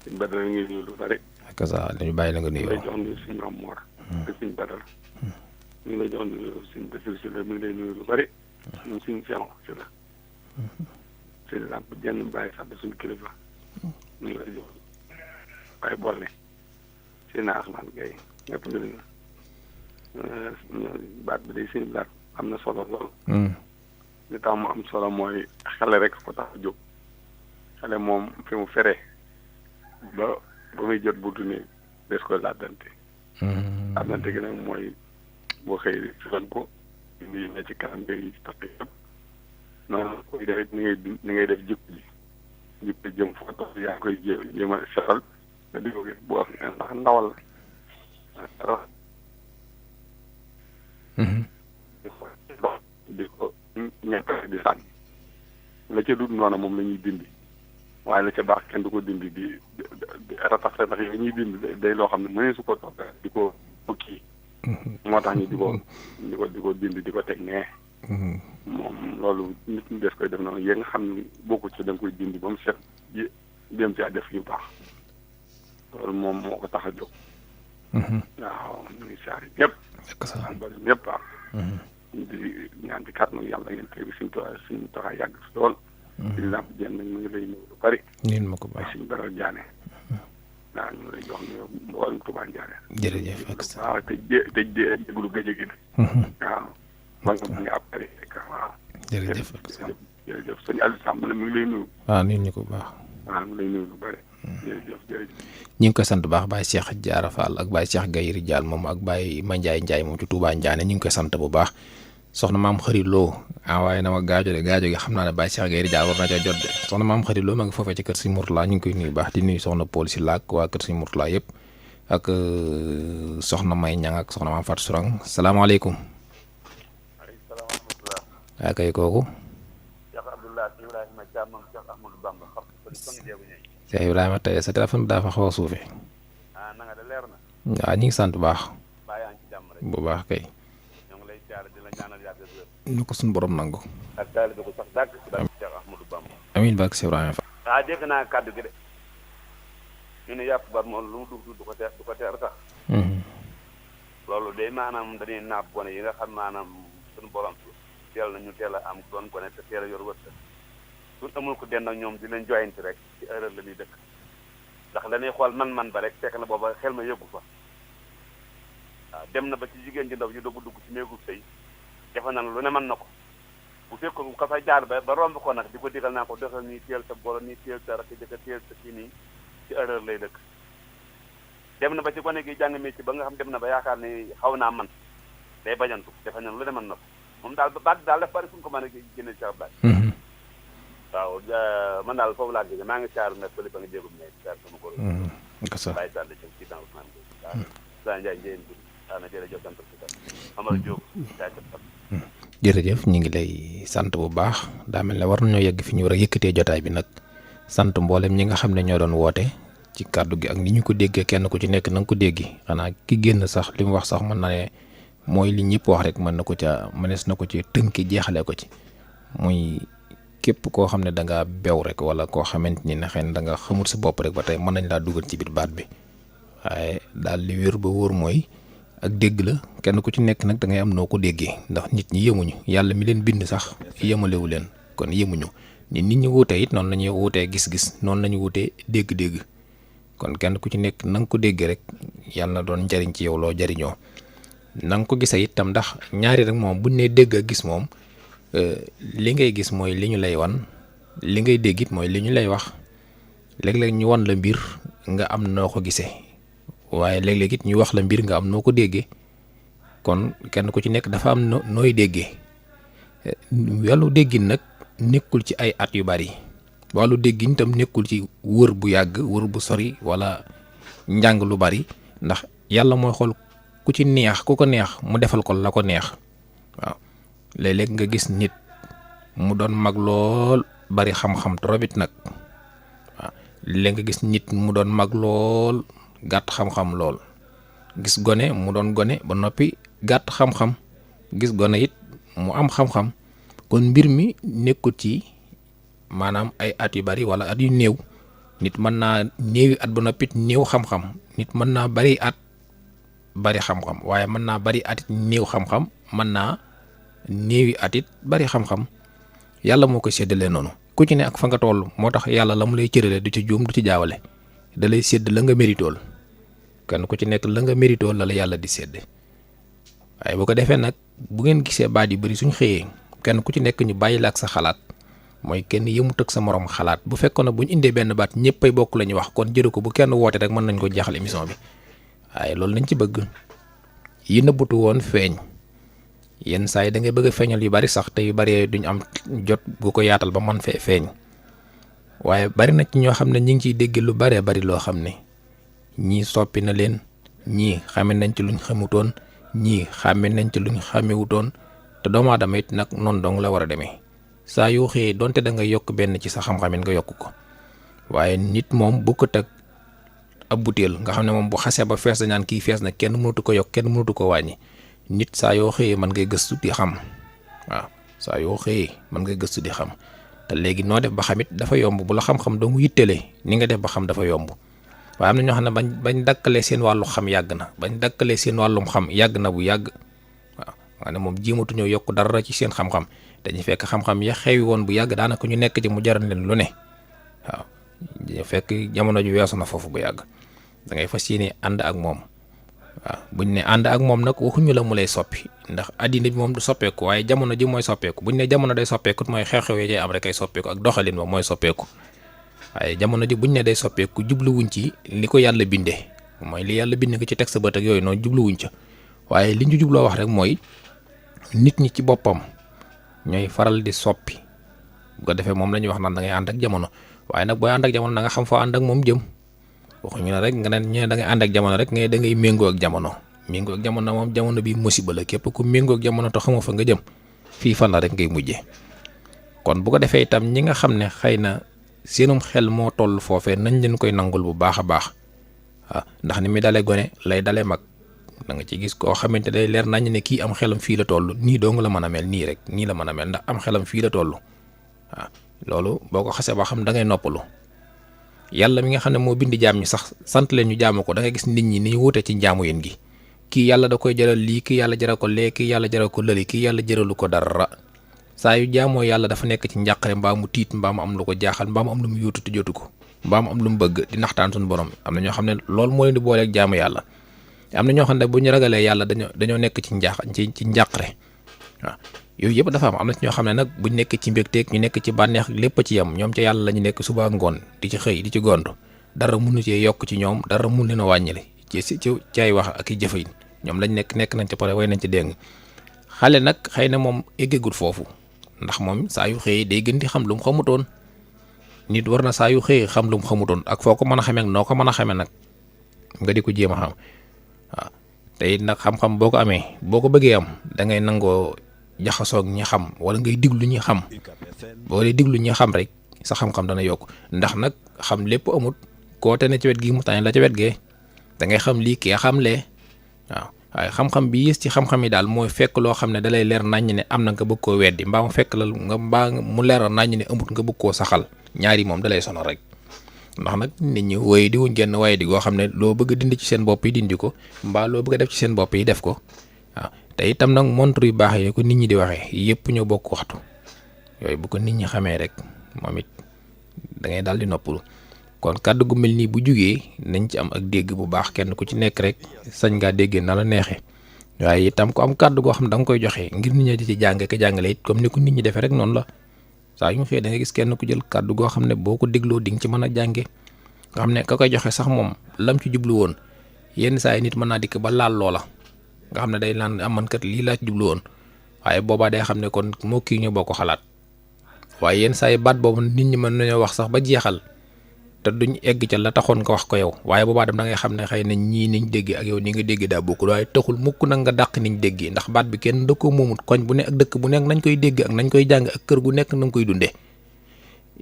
sëñ Badara ngi nuyu lu bari. ak ça dañu bàyyi la nga nuyoo. ñu lay jox nuyu sëñ Mame Mor. ak sëñ Badara. ñu ngi lay jox nuyu sëñ Bassirou Sylla mi ngi lay nuyu lu bari. ñun sëñ Cheikh Sylla. sëñ Lamp Dieng bàyyi sax suñu kilifa. ñu ngi lay jox waaye boole. sëñ Asmane Gueye ñëpp ñu ngi baat bi day sëñ baat am na solo lool. li tax mu am solo mooy xale rek ko tax a jóg xale moom fi mu fere ba muy jot buntu ne des ko laddante laddante gi nag mooy boo xëy fan ko indi ne ci kanam ngay tax yëpp noonu koy defee ni ngay def jikko jëm foo tax yaa koy jéem a setal nga di ko gis bu wax ndax ndawal di ko ñeppe di sànni la ca dut noonu moom la ñuy dindi waaye la ca baax kenn du ko dindi di ratax ratax yooyu ñuy dindi day loo xam ne mënee su ko toog di ko kii moo tax ñu di ko dindi di ko teg nee moom loolu nit ñi des koy def noonu yéen nga xam ne bokku ci da nga koy dindi ba mu set yi dem ci def yu baax loolu moom moo ko tax a jóg waaw ñu ngi saari ñëpp bari ñëpp baax di ñaan di kàttanu yàlla ngeen tey bi suñu taxaw yàgg si lool. di Lamp Dieng nag ñu ngi lay nuyu lu bari. niin ma ko baax suñu Badara Diané. waaw ñu ngi lay jox nuyu mboolem Touba Ndiané. jërëjëf ak sa waaw te déglu gëj gi. waaw man nga ab kari waaw. jërëjëf ak sa jërëjëf sëñ Aliou Samb mi ngi lay nuyu. waaw niin ñu ko baax. waaw mi ngi lay nuyu lu bari. jërëjëf. ñu ngi koy sant baax Baye Cheikh Diarra Fall ak Baye Cheikh Guèye Rijaal moom ak Baye ma Ndiaye moom ci Touba Ndiané ñu ngi koy sant bu baax soxna maam xëri loo waaye na ma gaajo gi xam naa ne Baye Cheikh Guèye Rijaal war na ca jot de soxna maam xëri loo ma ngi foofee ci kër Sëñ Mourtala ñu ngi koy nuyu baax di nuyu soxna Paul si laak waa kër Sëñ Mourtala yëpp ak soxna May Ñang ak soxna maam Fatou Sourang salaamaaleykum. waaleykum salaam wa rahmatulah. waa kay kooku. Cheikh Abdoulaye Ibrahima Thiam ak Cheikh Ahmadou Bamba xam nga Cheikh Ibrahima tey sa téléphone bi daa fa xaw a suufee. na nga de leer na. waaw ñu ngi sant bu baax. baa yaa ngi ci jàmm rek. bu baax kay. ñoo ngi lay jaare di la ñaanal yàgg ak wér. nu ko suñu borom nangu. ak taalibe ko sax dàgg ci daal Cheikh Ahmadou Bamba. amiin barke Cheikh Ibrahima Fall. dégg naa kàddu gi de. ñu ne yàpp bar moom lu mu dugg du ko teer sax. loolu de maanaam dañuy naab gone yi nga xam maanaam suñu borom teel nañu teel a am doon gone te teel a yor wërsëg. suñ amul ko den ak ñoom di leen joyanti rek ci erreur la ñuy dëkk ndax dañuy xool man ba rek fekk na booba xel ma yëggu fa waaw dem na ba ci jigéen ji ndaw ñu doog dugg ci néegu sëy defe na lu ne mën na ko bu fekkoon ka fay jaar ba romb ko nag di ko digal naa ko defal nii teel sa boro nii teel sa rakk jëkka teel sa kii nii ci erreur lay dëkk dem na ba ci gone gi jàng métier ba nga xam dem na ba yaakaar ni xaw naa man day bajantu defe na lu ne mën na ko moom daal baat daal dafa bari fu ñu ko mën a génne Cheikh Ablaye. waaw man daal foofu laa jógee maa ngi caaru nag fële ba nga jégum ne caar sama góor. bàyyi sàll ci ci temps Ousmane Gueye. waaw Sa Ndiaye Ndièye Ndour na jërëjëf sant Amara Diop jërëjëf ñu ngi lay sant bu baax daa mel ne war nañoo yegg fi ñu war a yëkkatee jotaay bi nag sant mboolem ñi nga xam ne ñoo doon woote ci kàddu gi ak ni ñu ko déggee kenn ku ci nekk na nga ko déggi xanaa ki génn sax li mu wax sax mën na ne mooy li ñëpp wax rek mën na ko ca mënees na ko ci tënki jeexale ko ci muy képp koo xam ne da nga bew rek wala koo xamante ni ne xëy na da nga xamul sa bopp rek ba tey mën nañ laa dugal ci biir baat bi waaye daal li wér ba wóor mooy ak dégg la kenn ku ci nekk nag da ngay am noo ko déggee ndax nit ñi yemuñu yàlla mi leen bind sax yemalewu leen kon yemuñu nit ñi wuutee it noonu la ñuy wuutee gis-gis noonu la ñu wuutee dégg-dégg kon kenn ku ci nekk na nga ko déggee rek yàlla na doon njariñ ci yow loo jariñoo na nga ko gisee itam ndax ñaari rek moom buñ ne dégg ak gis moom li ngay gis mooy li ñu lay wan li ngay dégg it mooy li ñu lay wax léeg-léeg ñu wan la mbir nga am noo ko gisee waaye léeg-léeg it ñu wax la mbir nga am noo ko déggee kon kenn ku ci nekk dafa am nooy déggee wàllu déggin nag nekkul ci ay at yu bari wàllu déggin itam nekkul ci wër bu yàgg wër bu sori wala njàng lu bari ndax yàlla mooy xool ku ci neex ku ko neex mu defal ko la ko neex waaw léeg-léeg nga gis nit mu doon mag lool bari xam-xam trop it nag waaw léeg nga gis nit mu doon mag lool gàtt xam-xam lool gis gone mu doon gone ba noppi gàtt xam-xam gis gone it mu am xam-xam kon mbir mi nekkut ci maanaam ay at yu bari wala at yu néew nit mën naa néewi at ba noppi néew xam-xam nit mën naa bari at bari xam-xam waaye mën naa bari at it néew xam-xam mën naa néewi at it bari xam-xam yàlla moo koy séddalee noonu ku ci ne ak fa nga toll moo tax yàlla la mu lay cërale du ci juum du ci jaawale da lay sédd la nga méritool kenn ku ci nekk la nga méritool la la yàlla di sédd waaye bu ko defee nag bu ngeen gisee baat yu bari suñ xëyee kenn ku ci nekk ñu bàyyi la ak sa xalaat mooy kenn yëmut ak sa morom xalaat bu fekkoon ne bu ñu indee benn baat ñëpp ay bokk la ñuy wax kon jëru ko bu kenn woote rek mën nañ ko jeexal émission bi waaye loolu nañ ci bëgg yi nëbbutu woon feeñ yenn saa yi da ngay bëgg a feeñal yu bari sax te yu bari duñ am jot bu ko yaatal ba man fee feeñ waaye bari na ci ñoo xam ne ñi ngi ciy dégg lu baree bari loo xam ne ñii soppi na leen ñii xame nañ ci luñ xamutoon ñii xame nañ ci luñ xamewutoon te doomu aadama it nag noonu dong la war a demee saa yoo xëyee donte da nga yokk benn ci sa xam-xamin nga yokk ko waaye nit moom bu ko teg ab butéel nga xam ne moom bu xasee ba fees dañaan kii fees na kenn mënatu ko yokk kenn mënatu ko wàññi nit saa yoo xëyee mën ngay gëstu di xam waaw saa yoo xëyee mën ngay gëstu di xam te léegi noo def ba xamit dafa yomb bu la xam-xam doo mu yittelee ni nga def ba xam dafa yomb waaye am na ñoo xam ne bañ dakkalee seen wàllu xam yàgg na bañ dakkalee seen wàllum xam yàgg na bu yàgg waaw nga ne moom jéematu ñoo yokk dara ci seen xam-xam dañuy fekk xam-xam ya xewi woon bu yàgg daanaka ñu nekk ci mu jaral leen lu ne waaw fekk jamono ju weesu na foofu bu yàgg da ngay fas yéene ànd ak moom waaw buñ ne ànd ak moom nag waxuñu la mu lay soppi ndax addina bi moom du soppeeku waaye jamono ji mooy soppeeku buñ ne jamono day soppeeku mooy xew-xew yi cay am rek ay soppeeku ak doxalin ba mooy soppeeku waaye jamono ji buñ ne day soppeeku jubluwuñ ci li ko yàlla bindee mooy li yàlla bind ko ci teg sa bët ak yooyu noonu jubluwuñ ca waaye li ñu jubloo wax rek mooy nit ñi ci boppam ñooy faral di soppi bu ko defee moom la ñuy wax naan da ngay ànd ak jamono waaye nag booy ànd ak jamono da nga xam foo ànd ak moom jëm waxuñu ne rek nga ne ñee da ngay ànd ak jamono rek ngay da ngay méngoo ak jamono méngoo ak jamono moom jamono bi musiba la képp ku méngoo ak jamono te xamoo fa nga jëm fii fan la rek ngay mujjee kon bu ko defee itam ñi nga xam ne xëy na seenum xel moo toll foofee nañ leen koy nangul bu baax a baax waaw ndax ni mi dalee gone lay dalee mag da nga ci gis koo xamante day leer nañ ne kii am xelam fii la toll nii dong la mën a mel nii rek nii la mën a mel ndax am xelam fii la toll waaw loolu boo ko xasee ba xam da ngay noppalu yàlla mi nga xam ne moo bind jaam ñi sax sant leen ñu jaamu ko da ngay gis nit ñi ni wuute ci njaamu yéen gi kii yàlla da koy jaral lii kii yàlla jaral ko lee kii yàlla jaral ko lëli kii yàlla jaralu ko dara saa yu jaamoo yàlla dafa nekk ci njàqare mbaa mu tiit mbaa mu am lu ko jaaxal mbaa mu am lu mu yóotu te jotu ko mbaa mu am lu mu bëgg di naxtaan suñu borom am na ñoo xam ne loolu moo leen di booleeg jaamu yàlla am na ñoo xam ne bu ñu ragalee yàlla dañoo nekk ci njàqare waaw yooyu yëpp dafa am na ci ñoo xam ne nag buñ nekk ci mbégteeg ñu nekk ci bànneex lépp ci yem ñoom ca yàlla la ñu nekk suba ngoon di ci xëy di ci gontu dara mënu cee yokk ci ñoom dara mun leen a wàññile ci ay wax ak i jëfe ñoom lañ nekk nañ ca pare way nañ ci dégg xale nag xëy na moom eggagul foofu ndax moom saa yu xëyee day gën di xam lu mu xamutoon nit war na saa yu xëyee xam lu mu xamutoon ak foo ko mën a xamee ak noo ko mën a xamee nag nga di ko jéem a xam waaw te it nag xam-xam boo ko amee boo ko bëggee am da ngay nangoo jaxasoog ñi xam wala ngay diglu ñi xam boo dee diglu ñi xam rek sa xam-xam dana yokk ndax nag xam lépp amut koo te ne ci wet gi mu tànn la ci wet gee da ngay xam lii kee xam lee waaw waaye xam-xam bi yées ci xam-xam yi daal mooy fekk loo xam ne dalay leer naññ ne am na nga bëgg koo weddi mbaa mu fekk la nga mbaa mu leer naññ ne amut nga bëgg koo saxal ñaari moom dalay sonal rek ndax nag nit ñi woy di wuñ genn waaye di goo xam ne loo bëgg dindi ci seen bopp yi dindi ko mbaa loo bëgg a def ci seen bopp yi def ko waaw te itam nag montre yu baax yi ko nit ñi di waxee yëpp ñoo bokk waxtu yooyu bu ko nit ñi xamee rek moom it da ngay daal di noppalu kon kàddu gu mel nii bu jugee nañ ci am ak dégg bu baax kenn ku ci nekk rek sañ ngaa déggee na la neexee waaye itam ko am kàddu goo xam ne da nga koy joxe ngir nit ñi di ci jàng ka jàngale it comme ni ko nit ñi defee rek noonu la saa yu mu xëyee da nga gis kenn ku jël kàddu goo xam ne boo ko dégloo di nga ci mën a jànge nga xam ne ka koy joxe sax moom lam ci jublu woon yenn saa yi nit mën naa dikk ba laal loola nga xam ne day naan man kat lii laa ci jublu woon waaye boobaa day xam ne kon moo kii ñoo boo ko xalaat waaye yenn saa yi baat boobu nit ñi mën nañoo wax sax ba jeexal te duñ egg ca la taxoon nga wax ko yow waaye boobaa dem da ngay xam ne xëy na ñii niñ déggee ak yow ni nga dégg daa bokkul waaye taxul mukk nag nga dàq niñ déggee ndax baat bi kenn da ko moomut koñ bu ne ak dëkk bu nekk nañ koy dégg ak nañ koy jàng ak kër gu nekk nañ koy dundee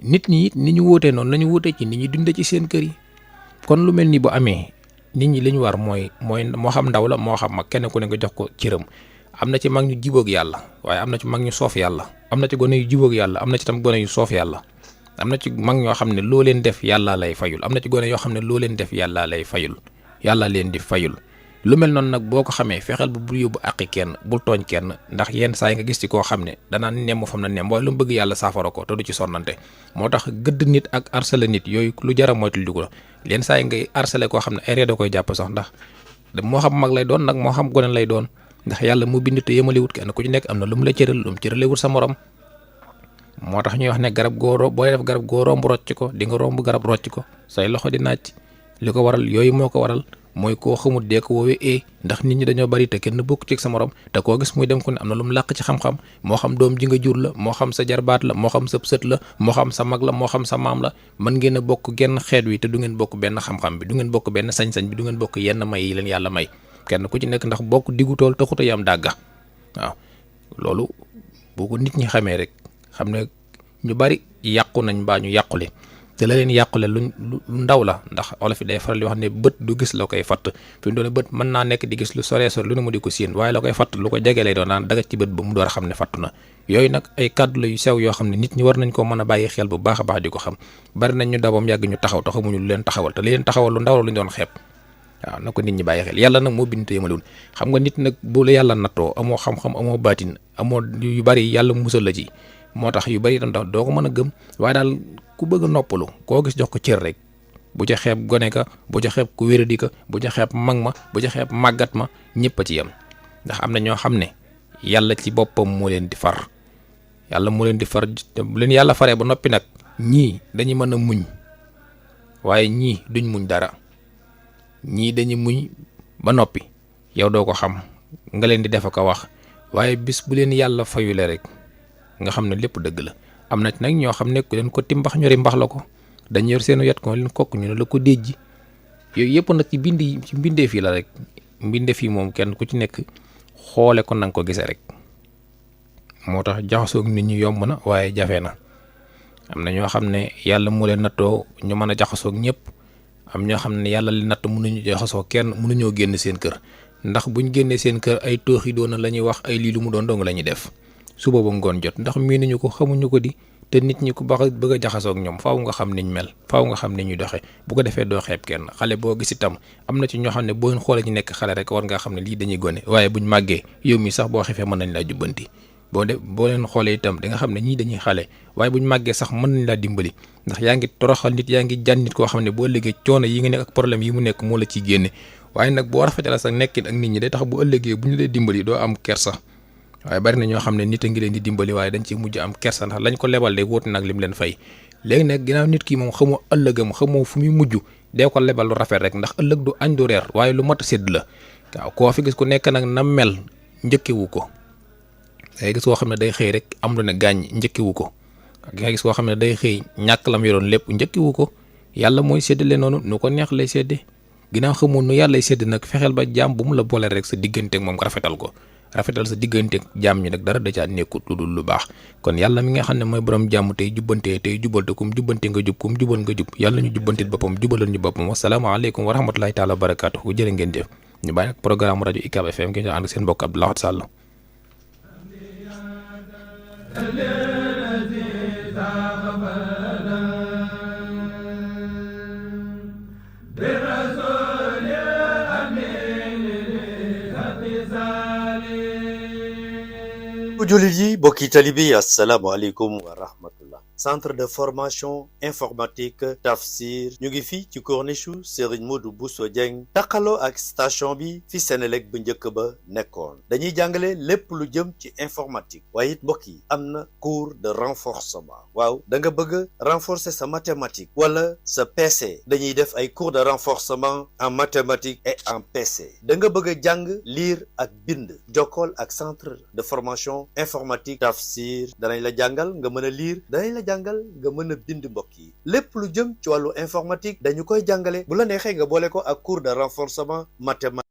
nit ñi it ni ñu wóotee noonu la ñu wóotee ci nit ñi dundee ci seen kër yi kon lu mel ni bu amee nit ñi li ñu war mooy moo xam ndaw la moo xam mag kenn ku ne nga jox ko cëram am na ci mag ñu jibóog yàlla waaye am na ci mag ñu soof yàlla am na ci gone yu jibóog yàlla am na ci tam gone yu soof yàlla am na ci mag ñoo xam ne loo leen def yàlla lay fayul am na ci gone yoo xam ne loo leen def yàlla lay fayul yàlla leen di fayul lu mel noonu nag boo ko xamee fexeel bu bul yóbbu àqi kenn bul tooñ kenn ndax yenn saa yi nga gis ci koo xam ne danaa nemm fam na nemm waaye lu mu bëgg yàlla saafara ko te du ci sonnante moo tax gëdd nit ak harcelé nit yooyu lu jara moytul di ko yenn saa yi ngay harcelé koo xam ne ay ree da koy jàpp sax ndax moo xam mag lay doon nag moo xam gone lay doon ndax yàlla mu bind te yemaliwut kenn ku ci nekk am na lu mu la cëral lu mu cëralewut sa morom moo tax ñuy wax ne garab goo booy def garab goo romb rocc ko di nga romb garab rocc ko say loxo di naaj li ko waral yooyu moo ko waral mooy koo xamut dee ko woowee ndax nit ñi dañoo bari te kenn bokk ci sa morom te koo gis muy dem ku ne am na lu mu làq ci xam-xam moo xam doom ji nga jur la moo xam sa jarbaat la moo xam sa sët la moo xam sa mag la moo xam sa maam la mën ngeen a bokk genn xeet wi te du ngeen bokk benn xam-xam bi du ngeen bokk benn sañ-sañ bi du ngeen bokk yenn may yi leen yàlla may kenn ku ci nekk ndax bokk diggu tool taxut a yam dàgga waaw loolu boo ko nit ñi xamee rek xam ne ñu bari yàqu nañ mbaa ñu yàqule te la leen yàqule lu ndaw la ndax olof yi day faral di wax ne bët du gis la koy fatt fi mu doon bët mën naa nekk di gis lu sore sore lu ne mu di ko séen waaye la koy fatt lu ko jege lay doon naan daga ci bët ba mu door a xam ne fattu na yooyu nag ay kàddu la yu sew yoo xam ne nit ñi war nañ ko mën a bàyyi xel bu baax a baax di ko xam bari nañ ñu dabam yàgg ñu taxaw taxamuñu lu leen taxawal te li leen taxawal lu ndaw la lu ñu doon xeeb waaw na ko nit ñi bàyyi xel yàlla nag moo bind te yemalewul xam nga nit nag bu la yàlla nattoo amoo xam-xam amoo baatin amoo yu bari yàlla musal la ci moo tax yu bari itam tax doo ko mën a gëm waaye daal ku bëgg a noppalu koo gis jox ko cër rek bu ca xeeb gone ka bu ca xeeb ku wéradi ka bu ca xeeb mag ma bu ca xeeb màggat ma ñëpp a ci yem ndax am na ñoo xam ne yàlla ci boppam moo leen di far yàlla moo leen di far bu leen yàlla faree ba noppi nag ñii dañuy mën a muñ waaye ñii duñ muñ dara ñii dañuy muñ ba noppi yow doo ko xam nga leen di def ko wax waaye bis bu leen yàlla fayule rek nga xam ne lépp dëgg la am na ci nag ñoo xam ne ku leen ko ti mbax ñori mbax la ko dañ yor seenu yat ko leen kokk ñu ne la ko déjji yooyu yëpp nag ci mbindeef yi la rek mbindeef yi moom kenn ku ci nekk xoole ko nanga ko gisee rek moo tax jaxasoog nit ñi yomb na waaye jafe na am na ñoo xam ne yàlla mu leen nattoo ñu mën a jaxasoog ñëpp am ñoo xam ne yàlla li natt mënuñu jaxasoo kenn mënuñoo génn seen kër ndax buñ génnee seen kër ay tooxi doona la ñuy wax ay lii lu mu doon dong la ñuy def suba ba ngoon jot ndax miinuñu ko xamuñu ko di te nit ñi ku baax bëgg a jaxasoog ñoom faaw nga xam niñ mel faaw nga xam ni ñuy doxee bu ko defee doo xeeb kenn xale boo gis itam am na ci ñoo xam ne boo xoolee ñu nekk xale rek war ngaa xam ne lii dañuy gone waaye buñ màggee yow mi sax boo xefee mën nañ laa jubbanti boo leen xoolee itam di nga xam ne ñii dañuy xale waaye buñ màggee sax mën nañ laa dimbali ndax yaa ngi toroxal nit yaa ngi jan nit koo xam ne boo ëllëgee coono yi nga nekk ak problème yi mu nekk moo la ciy génne waaye nag boo rafetala sax nekkin ak nit ñi day tax bu ëllëgee bu ñu lay dimbali doo am kersa waaye bari na ñoo xam ne nit a ngi leen di dimbali waaye dañ ci mujj am kersa ndax lañ ko lebal de wóote nag lim leen fay léegi nag ginnaaw nit ki moom xamoo ëllëgam xamoo fu muy mujj dee ko lebal lu rafet rek ndax ëllëg du añ du reer waaye lu mat a sédd la waaw koo fi gis ku nekk nag na mel njëkkewu ko ngay gis koo xam ne day xëy rek am lu ne gaañ njëkkiwu ko ngay gis koo xam ne day xëy ñàkk lam yoroon lépp njëkkiwu ko yàlla mooy séddale noonu nu ko neex lay sédde ginnaaw xamoon nu yàlla lay sédd nag fexeel ba jaam bu mu la boole rek sa digganteeg moom nga rafetal ko rafetal sa digganteeg jaam ñi nag dara da caa nekkut lu dul lu baax kon yàlla mi nga xam ne mooy borom jàmm tey jubbantee tey jubal te kum jubbante nga jub kum jubal nga jub yàlla ñu jubbantit boppam jubalal ñu boppam wasalaamaaleykum wa rahmatulahi taala wa barakaatuhu jërë ngeen jëf ñu bàyyi nag programme rajo UCAB FM ngeen ànd ak seen mbokk Abdou Lahad Sall. jullit yi bokki talibi asalaamaaleykum wa rahmatullah centre de formation informatique Tafsir ñu ngi fii ci corniche Serigne Modou Bousso Dieng taqaloo ak station bi fi Senelec bu njëkk ba nekkoon dañuy jàngale lépp lu jëm ci informatique waaye it mbokk yi am na cours de renforcement waaw da nga bëgg renforcer sa mathématique wala sa PC dañuy def ay cours de renforcement en mathématiques et en PC da nga bëgg a jàng lire ak bind jokkool ak centre de formation informatique Tafsir danañ la jàngal nga mën a lire danañ la jàngal nga mën a bind mbokk yi lépp lu jëm ci wàllu informatique dañu koy jàngale bu la neexee nga boole ko ak cours de renforcement mathématique